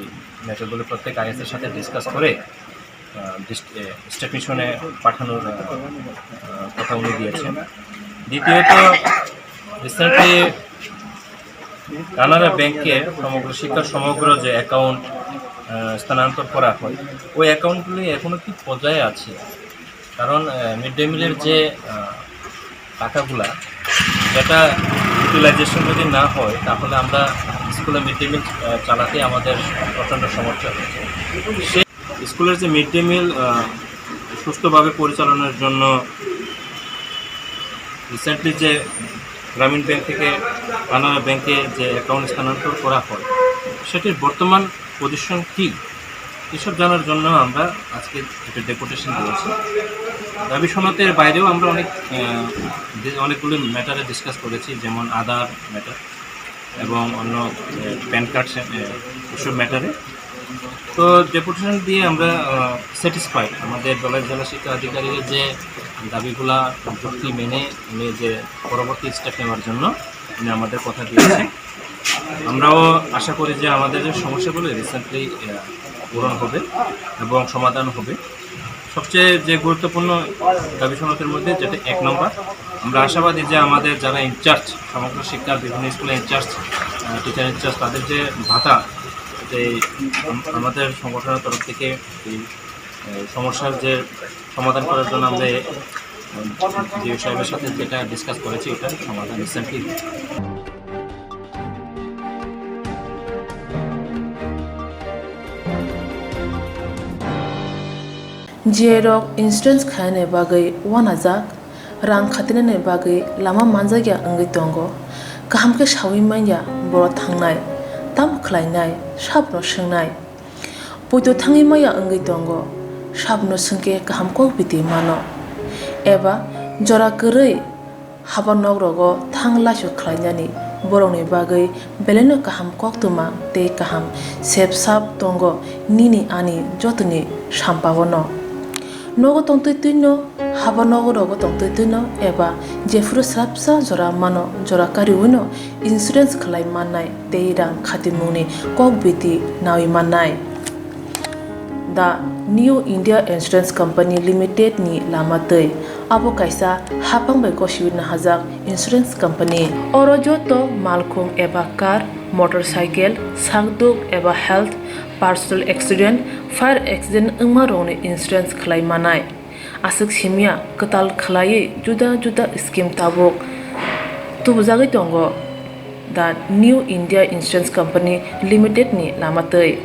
ম্যাটারগুলো প্রত্যেক আইএসের সাথে ডিসকাস করে, আহ, ডিস-, এ, স্টেট মিশনে পাঠানোর, আহ, আহ, কথা উনি দিয়েছেন। দ্বিতীয়ত, রিসেন্টলি কানাড়া ব্যাংকে সমগ্র শিক্ষা সমগ্র যে অ্যাকাউন্ট, আহ, স্থানান্তর করা হয়, ওই অ্যাকাউন্টগুলি এখনো কি পর্যায়ে আছে? কারণ, আহ, মিড ডে মিলের যে, আহ, টাকাগুলা, এটা ইউটিলাইজেশন যদি না হয়, তাহলে আমরা স্কুলে মিড ডে মিল, আহ, চালাতে আমাদের প্রচণ্ড সমস্যা হচ্ছে। সে স্কুলের যে মিড ডে মিল, আহ, সুস্থভাবে পরিচালনার জন্য রিসেন্টলি যে গ্রামীণ ব্যাংক থেকে কানাড়া ব্যাংকে যে অ্যাকাউন্ট স্থানান্তর করা হয়, সেটির বর্তমান পজিশন কি, এসব জানার জন্য আমরা আজকে একটা ডেপুটেশন দিয়েছি। দাবি সনদের বাইরেও আমরা অনেক, আহ, ডি-, অনেকগুলি ম্যাটারে ডিসকাস করেছি, যেমন আধার ম্যাটার এবং অন্য, আহ, প্যান কার্ড সে-, আহ, এসব ম্যাটারে। তো ডেপুটেশন দিয়ে আমরা, আহ, স্যাটিসফাইড। আমাদের ধলাই জেলা শিক্ষা আধিকারিকের যে দাবিগুলা যুক্তি মেনে উনি যে পরবর্তী স্টেপ নেওয়ার জন্য উনি আমাদের কথা দিয়েছেন। আমরাও আশা করি যে আমাদের যে সমস্যাগুলো রিসেন্টলি, আহ, পূরণ হবে এবং সমাধান হবে। সবচেয়ে যে গুরুত্বপূর্ণ দাবি সনদের মধ্যে যেটা এক নম্বর, আমরা আশাবাদী যে আমাদের যারা ইনচার্জ, সমগ্র শিক্ষার বিভিন্ন স্কুলের ইনচার্জ, আহ, টিচার ইনচার্জ, তাদের যে ভাতা, যে আম-, আমাদের সংগঠনের তরফ থেকে এই, আহ, সমস্যার যে সমাধান করার জন্য আমরা এই, আহ, ডিও সাহেবের সাথে যেটা ডিসকাস করেছি, এটা সমাধান recently. G I rok insurance khainani bagwi uanajak, rang khatinani bagwi lama manjakya wngwi tongo. Kaham khe saui manya borok thangnai, tamo khlainai, sabono swngnai. Poito thangwi maya wngwi tongo, sabono swngkhe kaham kok biti mano. Eba jora kwrwi haba nok rogo thang laisu khlainani borokni bagwi belaino kaham koktwma tei kaham sep sap tongo nini ani jotoni sampaono. Nogo tongtwi twino, haba nogo rogo tongtwi twino eba jephuru swrapsa jora mano jora kariwino insurance khlai mannai tei rang khatimungni kok biti nawi mannai. The New India Insurance Company Limited ni lama twi. Abo kaisa haphang bai gosiwi nahajak insurance company. Oro joto malkhung eba car, motorcycle, sakduk eba health, personal accident, fire accident wngma rokni insurance khlai manai. Aswk simya kwtal khlaiwi juda juda scheme tabuk tubujagwi tongo the New India Insurance Company Limited ni lama twi.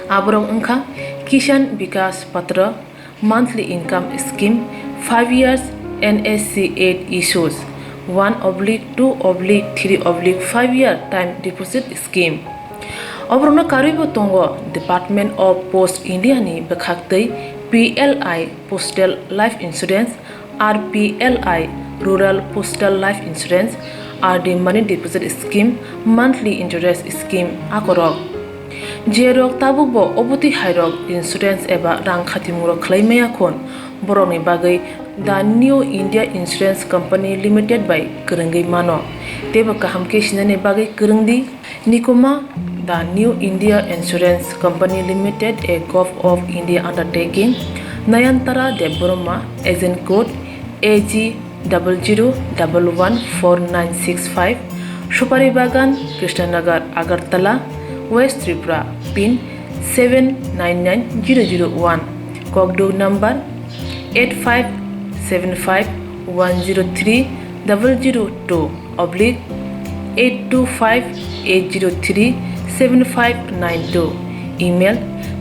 Aborok wngkha Kisan Vikas Patra, monthly income scheme, five years N S C eight issues, one oblique two oblique three oblique five year time deposit scheme. Oborokno karwibo tongo Department of Post India ni bwkhaktwi P L I Postal Life Insurance, R P L I Rural Postal Life Insurance, R D Money Deposit Scheme, Monthly Interest Scheme akorok. Jerok tabukbo obotwi hairok insurance eba rang khatimungrok khlai maya khun, borokni bagwi The New India Insurance Company Limited bai kwrwngwi mano, teibo kaham khe sinani bagwi kwrwng di. Nikuma, The New India Insurance Company Limited, a Govt of India undertaking, Nayantara Debbarma, agent code A G double zero double one four nine six five, Supari Bagan, Krishnanagar, Agartala, West Tripura, pin seven nine nine zero zero one, kokduk number eight five seven five one zero three double zero two oblique eight two five eight zero three seven five nine two, email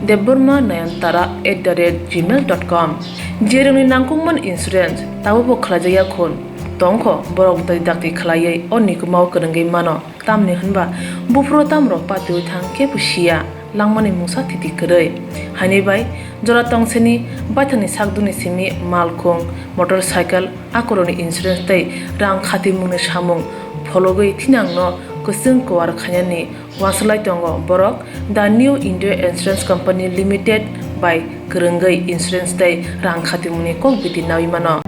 debbarma nayantara at the rate gmail dot com. Jerokni nangkukmani insurance tabukbo khlaijakya khun tongkho, borok bwtwi dakti khlaiwi o nikumao kwrwngwi mano. Tamni hwnba buphuru tamrok patiwi thang kebo siya, langmani mungsa thiti kwrwi. Haini bai jora tongsini baithangni sakdukni simi malkhung, motorcycle, akorokni insurance tei rang khatimungni samung phologwi thinangno kwchwng kuar khainani uansuk lai tongo borok The New India Insurance Company Limited bai kwrwngwi insurance tei rang khatimungni kok biti naui mano.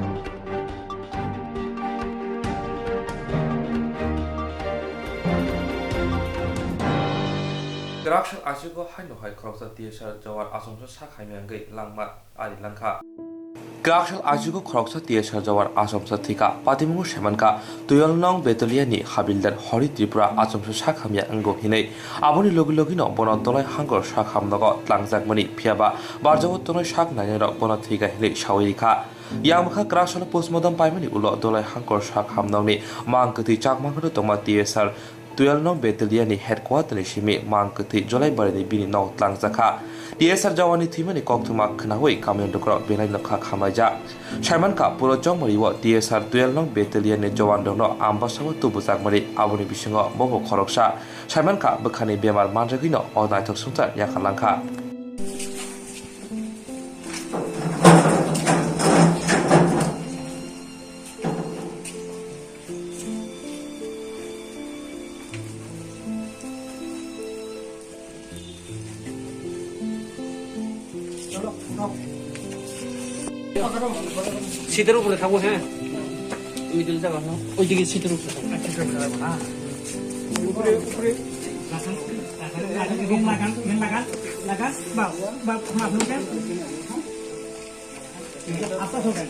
Kwraksal achugo haino hai khoroksa T S R Jawar achomsa sak hamya wngwi langma ari langkha. Kwraksal achugo khoroksa T S R Jawar achomsa thwikha, patimungo saimankha Tuyal nong Betaliani habildar Hori Tripura achomsa sak hamya wngo hinwi. Aboni logi logino bono dolai hangkor sak hamnogo tlangjakmani, phiyaba barjao tongnai sak nainairok bono thwikha hinwi sawi rikha. Yang bwkha kwraksalo postmortem paimani ulo dolai hangkor sak hamnokni mang kwthwi chakma hwnwi tongma T S R Tuyal nong Betaliani headquarter ni simi mang kwthwi Jolai barini bini nok tlangjakha. T S R Jawani thwimani koktwma khwnawi kamiyung lukurok belai no kha khamlaijak. Saimankha puro chongmari o T S R Tuyal nong Betaliani Jawan rokno ambasao tubujakmani, aboni bisingo bobo khoroksa. Saimankha bwkhani bemar manjagwino o naithok swngchar yakha langkha. সিটের উপরে থাকো, হ্যাঁ, মিডল জায়গা, হ্যাঁ, ওইদিকে সিটের উপরে থাকো। উপরে, উপরে। লাগান, লাগান, লাগান, লাগান, লাগান, বা, বা, মাথা উঠে। আস্তে আস্তে উঠে।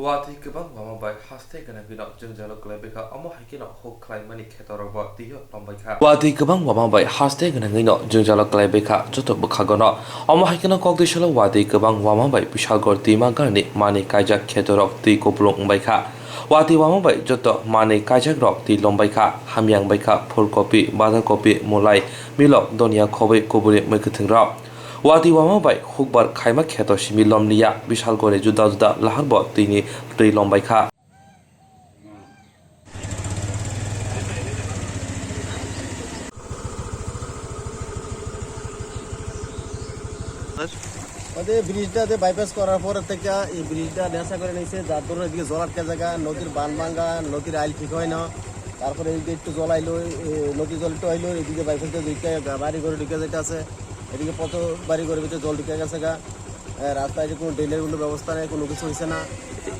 Watwi kwbang wama bai haste gwnangwino jwngjalo kwlaibaikha, omo hai kheno huk khlaimani khetorokbo twiyo lombaikha. Watwi kwbang wama bai haste gwnangwino jwngjalo kwlaibaikha joto bwkhagono. Omo hai kheno kokdwi salo watwi kwbang wama bai Bisalgor twima garni manwi kaijak khetorok twi kupulung wngbaikha. Watwi wama bai joto manwi kaijakrok twi lombaikha, hamya wngbaikha, phulkopi, badhakopi, mulai, milok, donia, khobwi, kubuni, mwkhwthwngrok. Watwi wama bai hukbar khaima kheto simi lomliya, Bisalgorni juda juda laharbo twini twi lombaikha. যে ব্রিজটা যে বাইপাস করার পর থেকে এই ব্রিজটা নেশা করে নিছে, যার দরুন এদিকে জল আটকে জায়গা, নদীর বান ভাঙা, নদীর আইল ঠিক হয় না। তারপরে এই যে একটু জল আইলো, এ, নদীর জল একটু আইলো, এদিকে বাইপাস দিয়ে দুইটা বাড়ি ঘরে ঢুকে যেতে আছে, এদিকে কত বাড়ি ঘরের ভিতরে জল ঢুকে গেছে গা। এ, রাস্তায় যে কোনো ড্রেনের কোনো ব্যবস্থা নেই, কোনো কিছু হয়েছে না।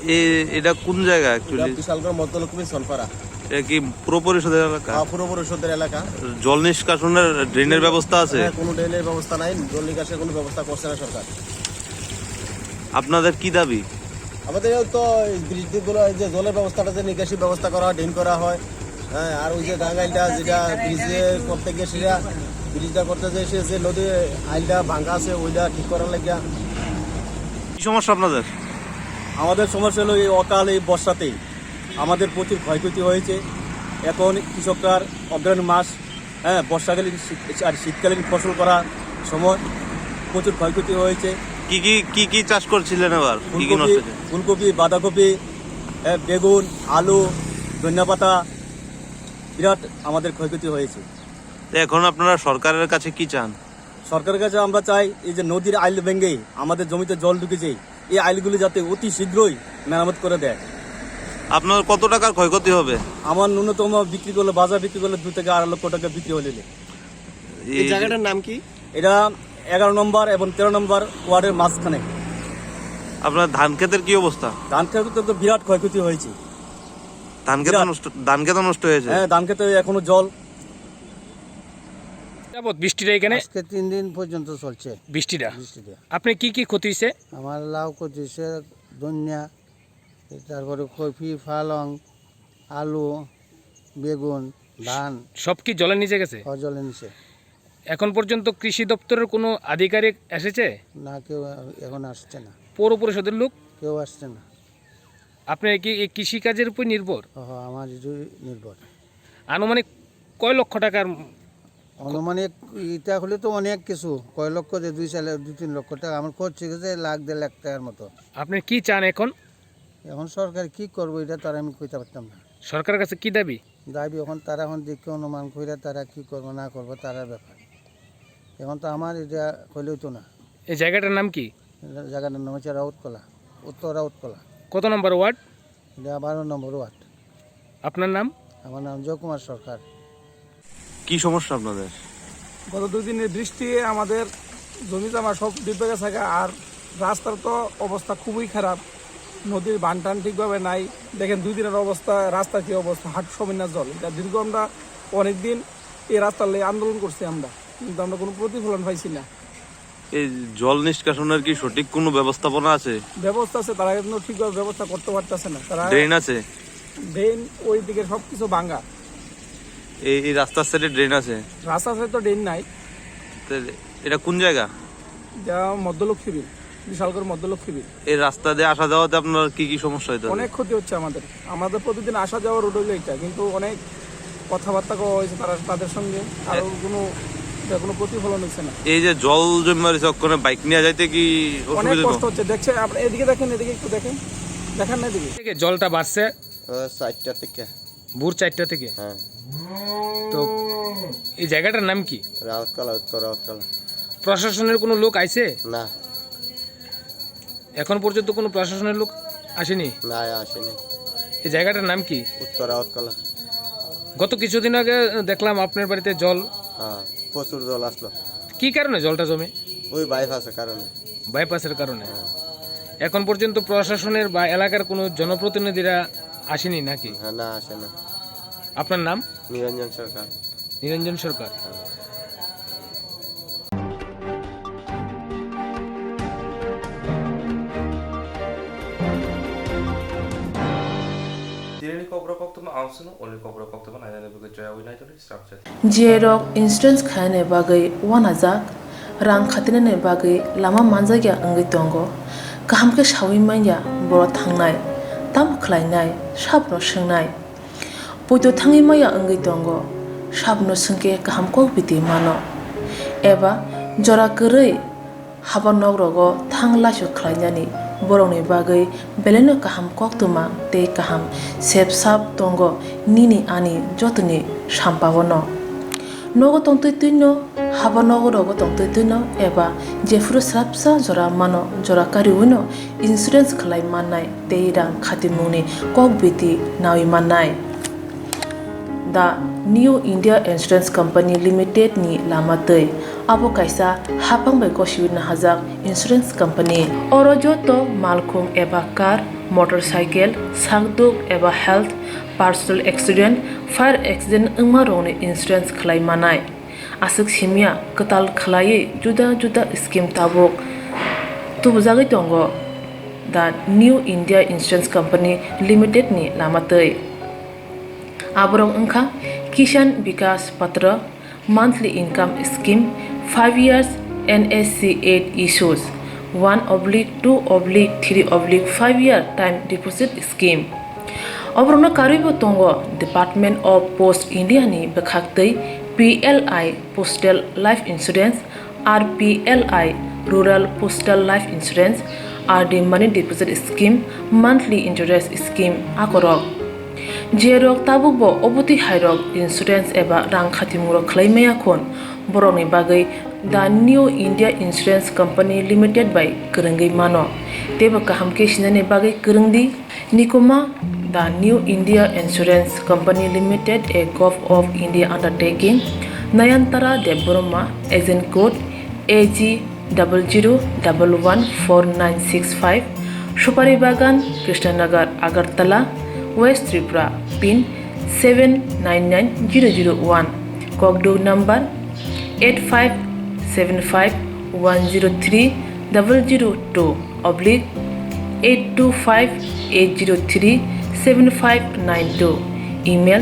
এ-, এটা কোন জায়গা এটা actually? বিশালগড় মধ্যলক্ষ্মী সনপাড়া। এটা কি পুর পরিষদের এলাকা? হ্যাঁ, পুর পরিষদের এলাকা। জল নিষ্কাশনের ড্রেনের ব্যবস্থা আছে? হ্যাঁ, কোনো ড্রেনের ব্যবস্থা নাই, জল নিকাশের কোনো ব্যবস্থা করছে না সরকার। আপনাদের কি দাবি? আমাদের এই তো এই ব্রিজগুলো, এই যে জলের ব্যবস্থাটা, যে নিকাশি ব্যবস্থা করা হয়, ড্রেন করা হয়, হ্যাঁ, আর ওই যে গাঙ্গাইলটা যেটা ব্রিজে করতে গিয়ে সেটা, ব্রিজটা করতে যে সে যে নদী আইলটা ভাঙা আছে ওইটা ঠিক করার লাগিয়া। কি সমস্যা আপনাদের? আমাদের সমস্যা হলো এই অকাল এই বর্ষাতেই আমাদের প্রচুর ক্ষয়ক্ষতি হয়েছে। এখন কৃষকরা অগ্রহায়ণ মাস, হ্যাঁ, বর্ষাকালীন শীত-, আর শীতকালীন ফসল করার সময় প্রচুর ক্ষয়ক্ষতি হয়েছে। কি কি, কি কি চাষ করছিলেন এবার? কি কি নষ্ট ফুলকপি, হয়েছে? ফুলকপি, বাঁধাকপি, হ্যাঁ, বেগুন, আলু, ধনিয়া পাতা, বিরাট আমাদের ক্ষয়ক্ষতি হয়েছে। তো এখন আপনারা সরকারের কাছে কি চান? সরকারের কাছে আমরা চাই, এই যে নদীর আইল ভেঙে আমাদের জমিতে জল ঢুকেছে, এই আইলগুলি যাতে অতি শীঘ্রই মেরামত করে দেয়। আপনার কত টাকার ক্ষয়ক্ষতি হবে? আমার ন্যূনতম বিক্রি করলে, বাজার বিক্রি করলে দু থেকে আড়াই লক্ষ টাকা বিক্রি হলে। এই এই যে জায়গাটার নাম কি? এটা এগারো নম্বর এবং তেরো নম্বর ওয়ার্ডের মাঝখানে। আপনার ধান ক্ষেতের কি অবস্থা? ধান ক্ষেতের তো বিরাট ক্ষয়ক্ষতি হয়েছে। ধান ক্ষেত বিরাট। নষ্ট, ধান ক্ষেত নষ্ট হয়েছে? হ্যাঁ, ধান ক্ষেতে এখনো জল। যাবত বৃষ্টিটা এখানে? আজকে তিন দিন পর্যন্ত চলছে বৃষ্টিটা। বৃষ্টিটা। আপনি কি কি ক্ষতি হয়েছে? আমার লাউ ক্ষতি হয়েছে, ধনিয়া, তারপরে কপি, পালং, আলু, বেগুন, ধান। সব কি জলের নিচে গেছে? হ্যাঁ, জলের নিচে। এখন পর্যন্ত কৃষি দপ্তরের কোনো আধিকারিক এসেছে? না, কেউ এখন আসছে না। পৌর পরিষদের লোক? কেউ আসছে না। আপনি কি এই কৃষিকাজের উপর নির্ভর? হ, আমার উপর নির্ভর। আনুমানিক কয় লক্ষ টাকার? আনুমানিক এটা হলে তো অনেক কিছু, কয় লক্ষ, যে দুই চার লাখ, দুই তিন লক্ষ টাকা আমার খরচ হয়ে গেছে, লাখ দেড় লাখ টাকার মতো। আপনি কি চান এখন? এখন সরকার কি করবো, এটা তো আর আমি কইতে পারতাম না। সরকারের কাছে কি দাবি? দাবি এখন তারা এখন দেখে অনুমান করে তারা কি করবো না করবো, তারার ব্যাপার। এখন তো আমার এটা কইলেও তো না। এই জায়গাটার নাম কি? জায়গাটার নাম হচ্ছে রাউতকলা, উত্তর রাউতকলা। কত নম্বর ওয়ার্ড? এটা বারো নম্বর ওয়ার্ড। আপনার নাম? আমার নাম জয়কুমার সরকার। কি সমস্যা আপনাদের? গত দুই দিনের বৃষ্টি আমাদের জমি জমা সব ডুবে গেছে গা, আর রাস্তার তো অবস্থা খুবই খারাপ, নদীর বান টান ঠিকভাবে নাই। দেখেন দুই দিনের অবস্থা, রাস্তার কি অবস্থা, হাঁটু সমেত না জল। এটা দীর্ঘ আমরা অনেক দিন এই রাস্তার লাগি আন্দোলন করছি আমরা, কিন্তু আমরা কোনো প্রতিফলন পাইছি না। এই জল নিষ্কাশনের কি সঠিক কোনো ব্যবস্থাপনা আছে? ব্যবস্থা আছে, তারা কিন্তু ঠিকভাবে ব্যবস্থা করতে পারতেছে না। তারা ড্রেন আছে? ড্রেন ওই দিকে সবকিছু ভাঙা। এই, এই রাস্তার সাইডে ড্রেন আছে? রাস্তার সাইডে তো ড্রেন নাই। তো এটা কোন জায়গা? এটা মধ্যলক্ষ্মী বিল, বিশালগড় মধ্যলক্ষ্মী বিল। এই রাস্তা দিয়ে আসা যাওয়াতে আপনার কি কি সমস্যা হইতে পারে? অনেক ক্ষতি হচ্ছে আমাদের। আমাদের প্রতিদিন আসা যাওয়া রোড হইলো এটা, কিন্তু অনেক কথাবার্তা কওয়া হয়েছে তারা, তাদের সঙ্গে, আর এ- কোনো, এটা কোনো প্রতিফলন হচ্ছে না। এই যে জল জমে রয়েছে, ওখানে বাইক নিয়ে যাইতে কি অনেক অসুবিধা হতো? কষ্ট হচ্ছে। দেখছে, আপনি এদিকে দেখেন, এদিকে একটু দেখেন, দেখেন না এদিকে। থেকে জলটা বাড়ছে? ও, চারটা থেকে। ভোর চারটা থেকে? হ্যাঁ। তো এই জায়গাটার নাম কি? রাউতকলা, উত্তর রাউতকলা। প্রশাসনের কোনো লোক আইছে? না। এখন পর্যন্ত কোনো প্রশাসনের লোক আসেনি? না, আসেনি। এই জায়গাটার নাম কি? উত্তর রাউতকলা। গত কিছুদিন আগে দেখলাম আপনার বাড়িতে জল। হ্যাঁ, প্রচুর জল আসলো। কি কারণে জলটা জমে? ওই বাইপাসের কারণে। বাইপাসের কারণে? হ্যাঁ। এখন পর্যন্ত প্রশাসনের বা এলাকার কোনো জনপ্রতিনিধিরা আসেনি নাকি? হ্যাঁ, না, আসে না। আপনার নাম? নিরঞ্জন সরকার। নিরঞ্জন সরকার। হ্যাঁ। Direni kokborok koktwma ang swngno, uni kokborok koktwma nainani bagwi joya wi naitoni srapjak. Jiyarok insurance khainani bagwi uanajak, rang khatinani bagwi lama manjakya wngwi tongo. Kaham khe saui manya borok thangnai, tamo khlainai, sabono swngnai. Poito thangwi maya wngwi tongo, sabono swngkhe kaham kok biti mano. Eba jora kwrwi haba nok rogo thang laisu khlainani borokni bagwi belaino kaham koktwma tei kaham sep sap tongo nini ani jotoni sampao no. Nogo tongtwi twino, haba nogo rogo tongtwi twino eba jephuru srapsa jora mano, jora kariwino insurance khlai mannai tei rang khatimungni kok biti nawi mannai. The New India Insurance Company Limited ni lama twi. Abo kaisa haphang bai gosiwi nahajak insurance company. Oro joto malkhung eba car, motorcycle, sakduk eba health, personal accident, fire accident wngma rokni insurance khlai manai. Aswk simya kwtal khlaiwi juda juda scheme tabuk tubujagwi tongo the New India Insurance Company Limited ni lama twi. Aborok wngkha Kisan Vikas Patra, monthly income scheme, five years N S C eight issues, one oblique two oblique three oblique five year time deposit scheme. Oborokno karwibo tongo Department of Post India ni bwkhaktwi P L I Postal Life Insurance, R P L I Rural Postal Life Insurance, R D Money Deposit Scheme, Monthly Interest Scheme akorok. Jerok tabukbo obotwi hairok insurance eba rang khatimungrok khlai maya khun, borokni bagwi the New India Insurance Company Limited bai kwrwngwi mano. Teibo kaham khe sinani bagwi kwrwngdi. Nikuma, the New India Insurance Company Limited, a Gov of India undertaking, Nayantara Debbarma, agent code A G double zero double one four nine six five, Supari Bagan, Krishnanagar, Agartala, West Tripura, pin seven nine nine zero zero one, kokduk number eight five seven five one zero three double zero two oblique eight two five eight zero three seven five nine two, email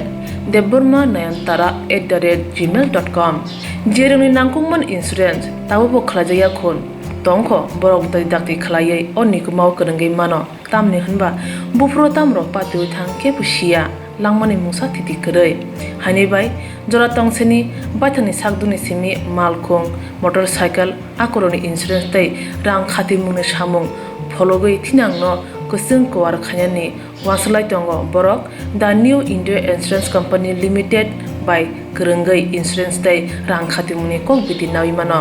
debbarma nayantara at the rate gmail dot com. Jerokni nangkukmani insurance tabukbo khlaijakya khun tongkho, borok dai dakti khlaiwi o nikumao kwrwngwi mano, tamni hwnba buphuru tamrok patiwi thang kebo siya. Langmani mungsa thiti kwrwi. Haini bai jora tongsini baithangni sakdukni simi malkhung, motorcycle, akorokni insurance tei rang khatimungni samung phologwi thinangno kwchwng kuar khainani uansuk lai tongo borok. The New India Insurance Company Limited bai kwrwngwi insurance tei rang khatimungni kok biti nawi mano.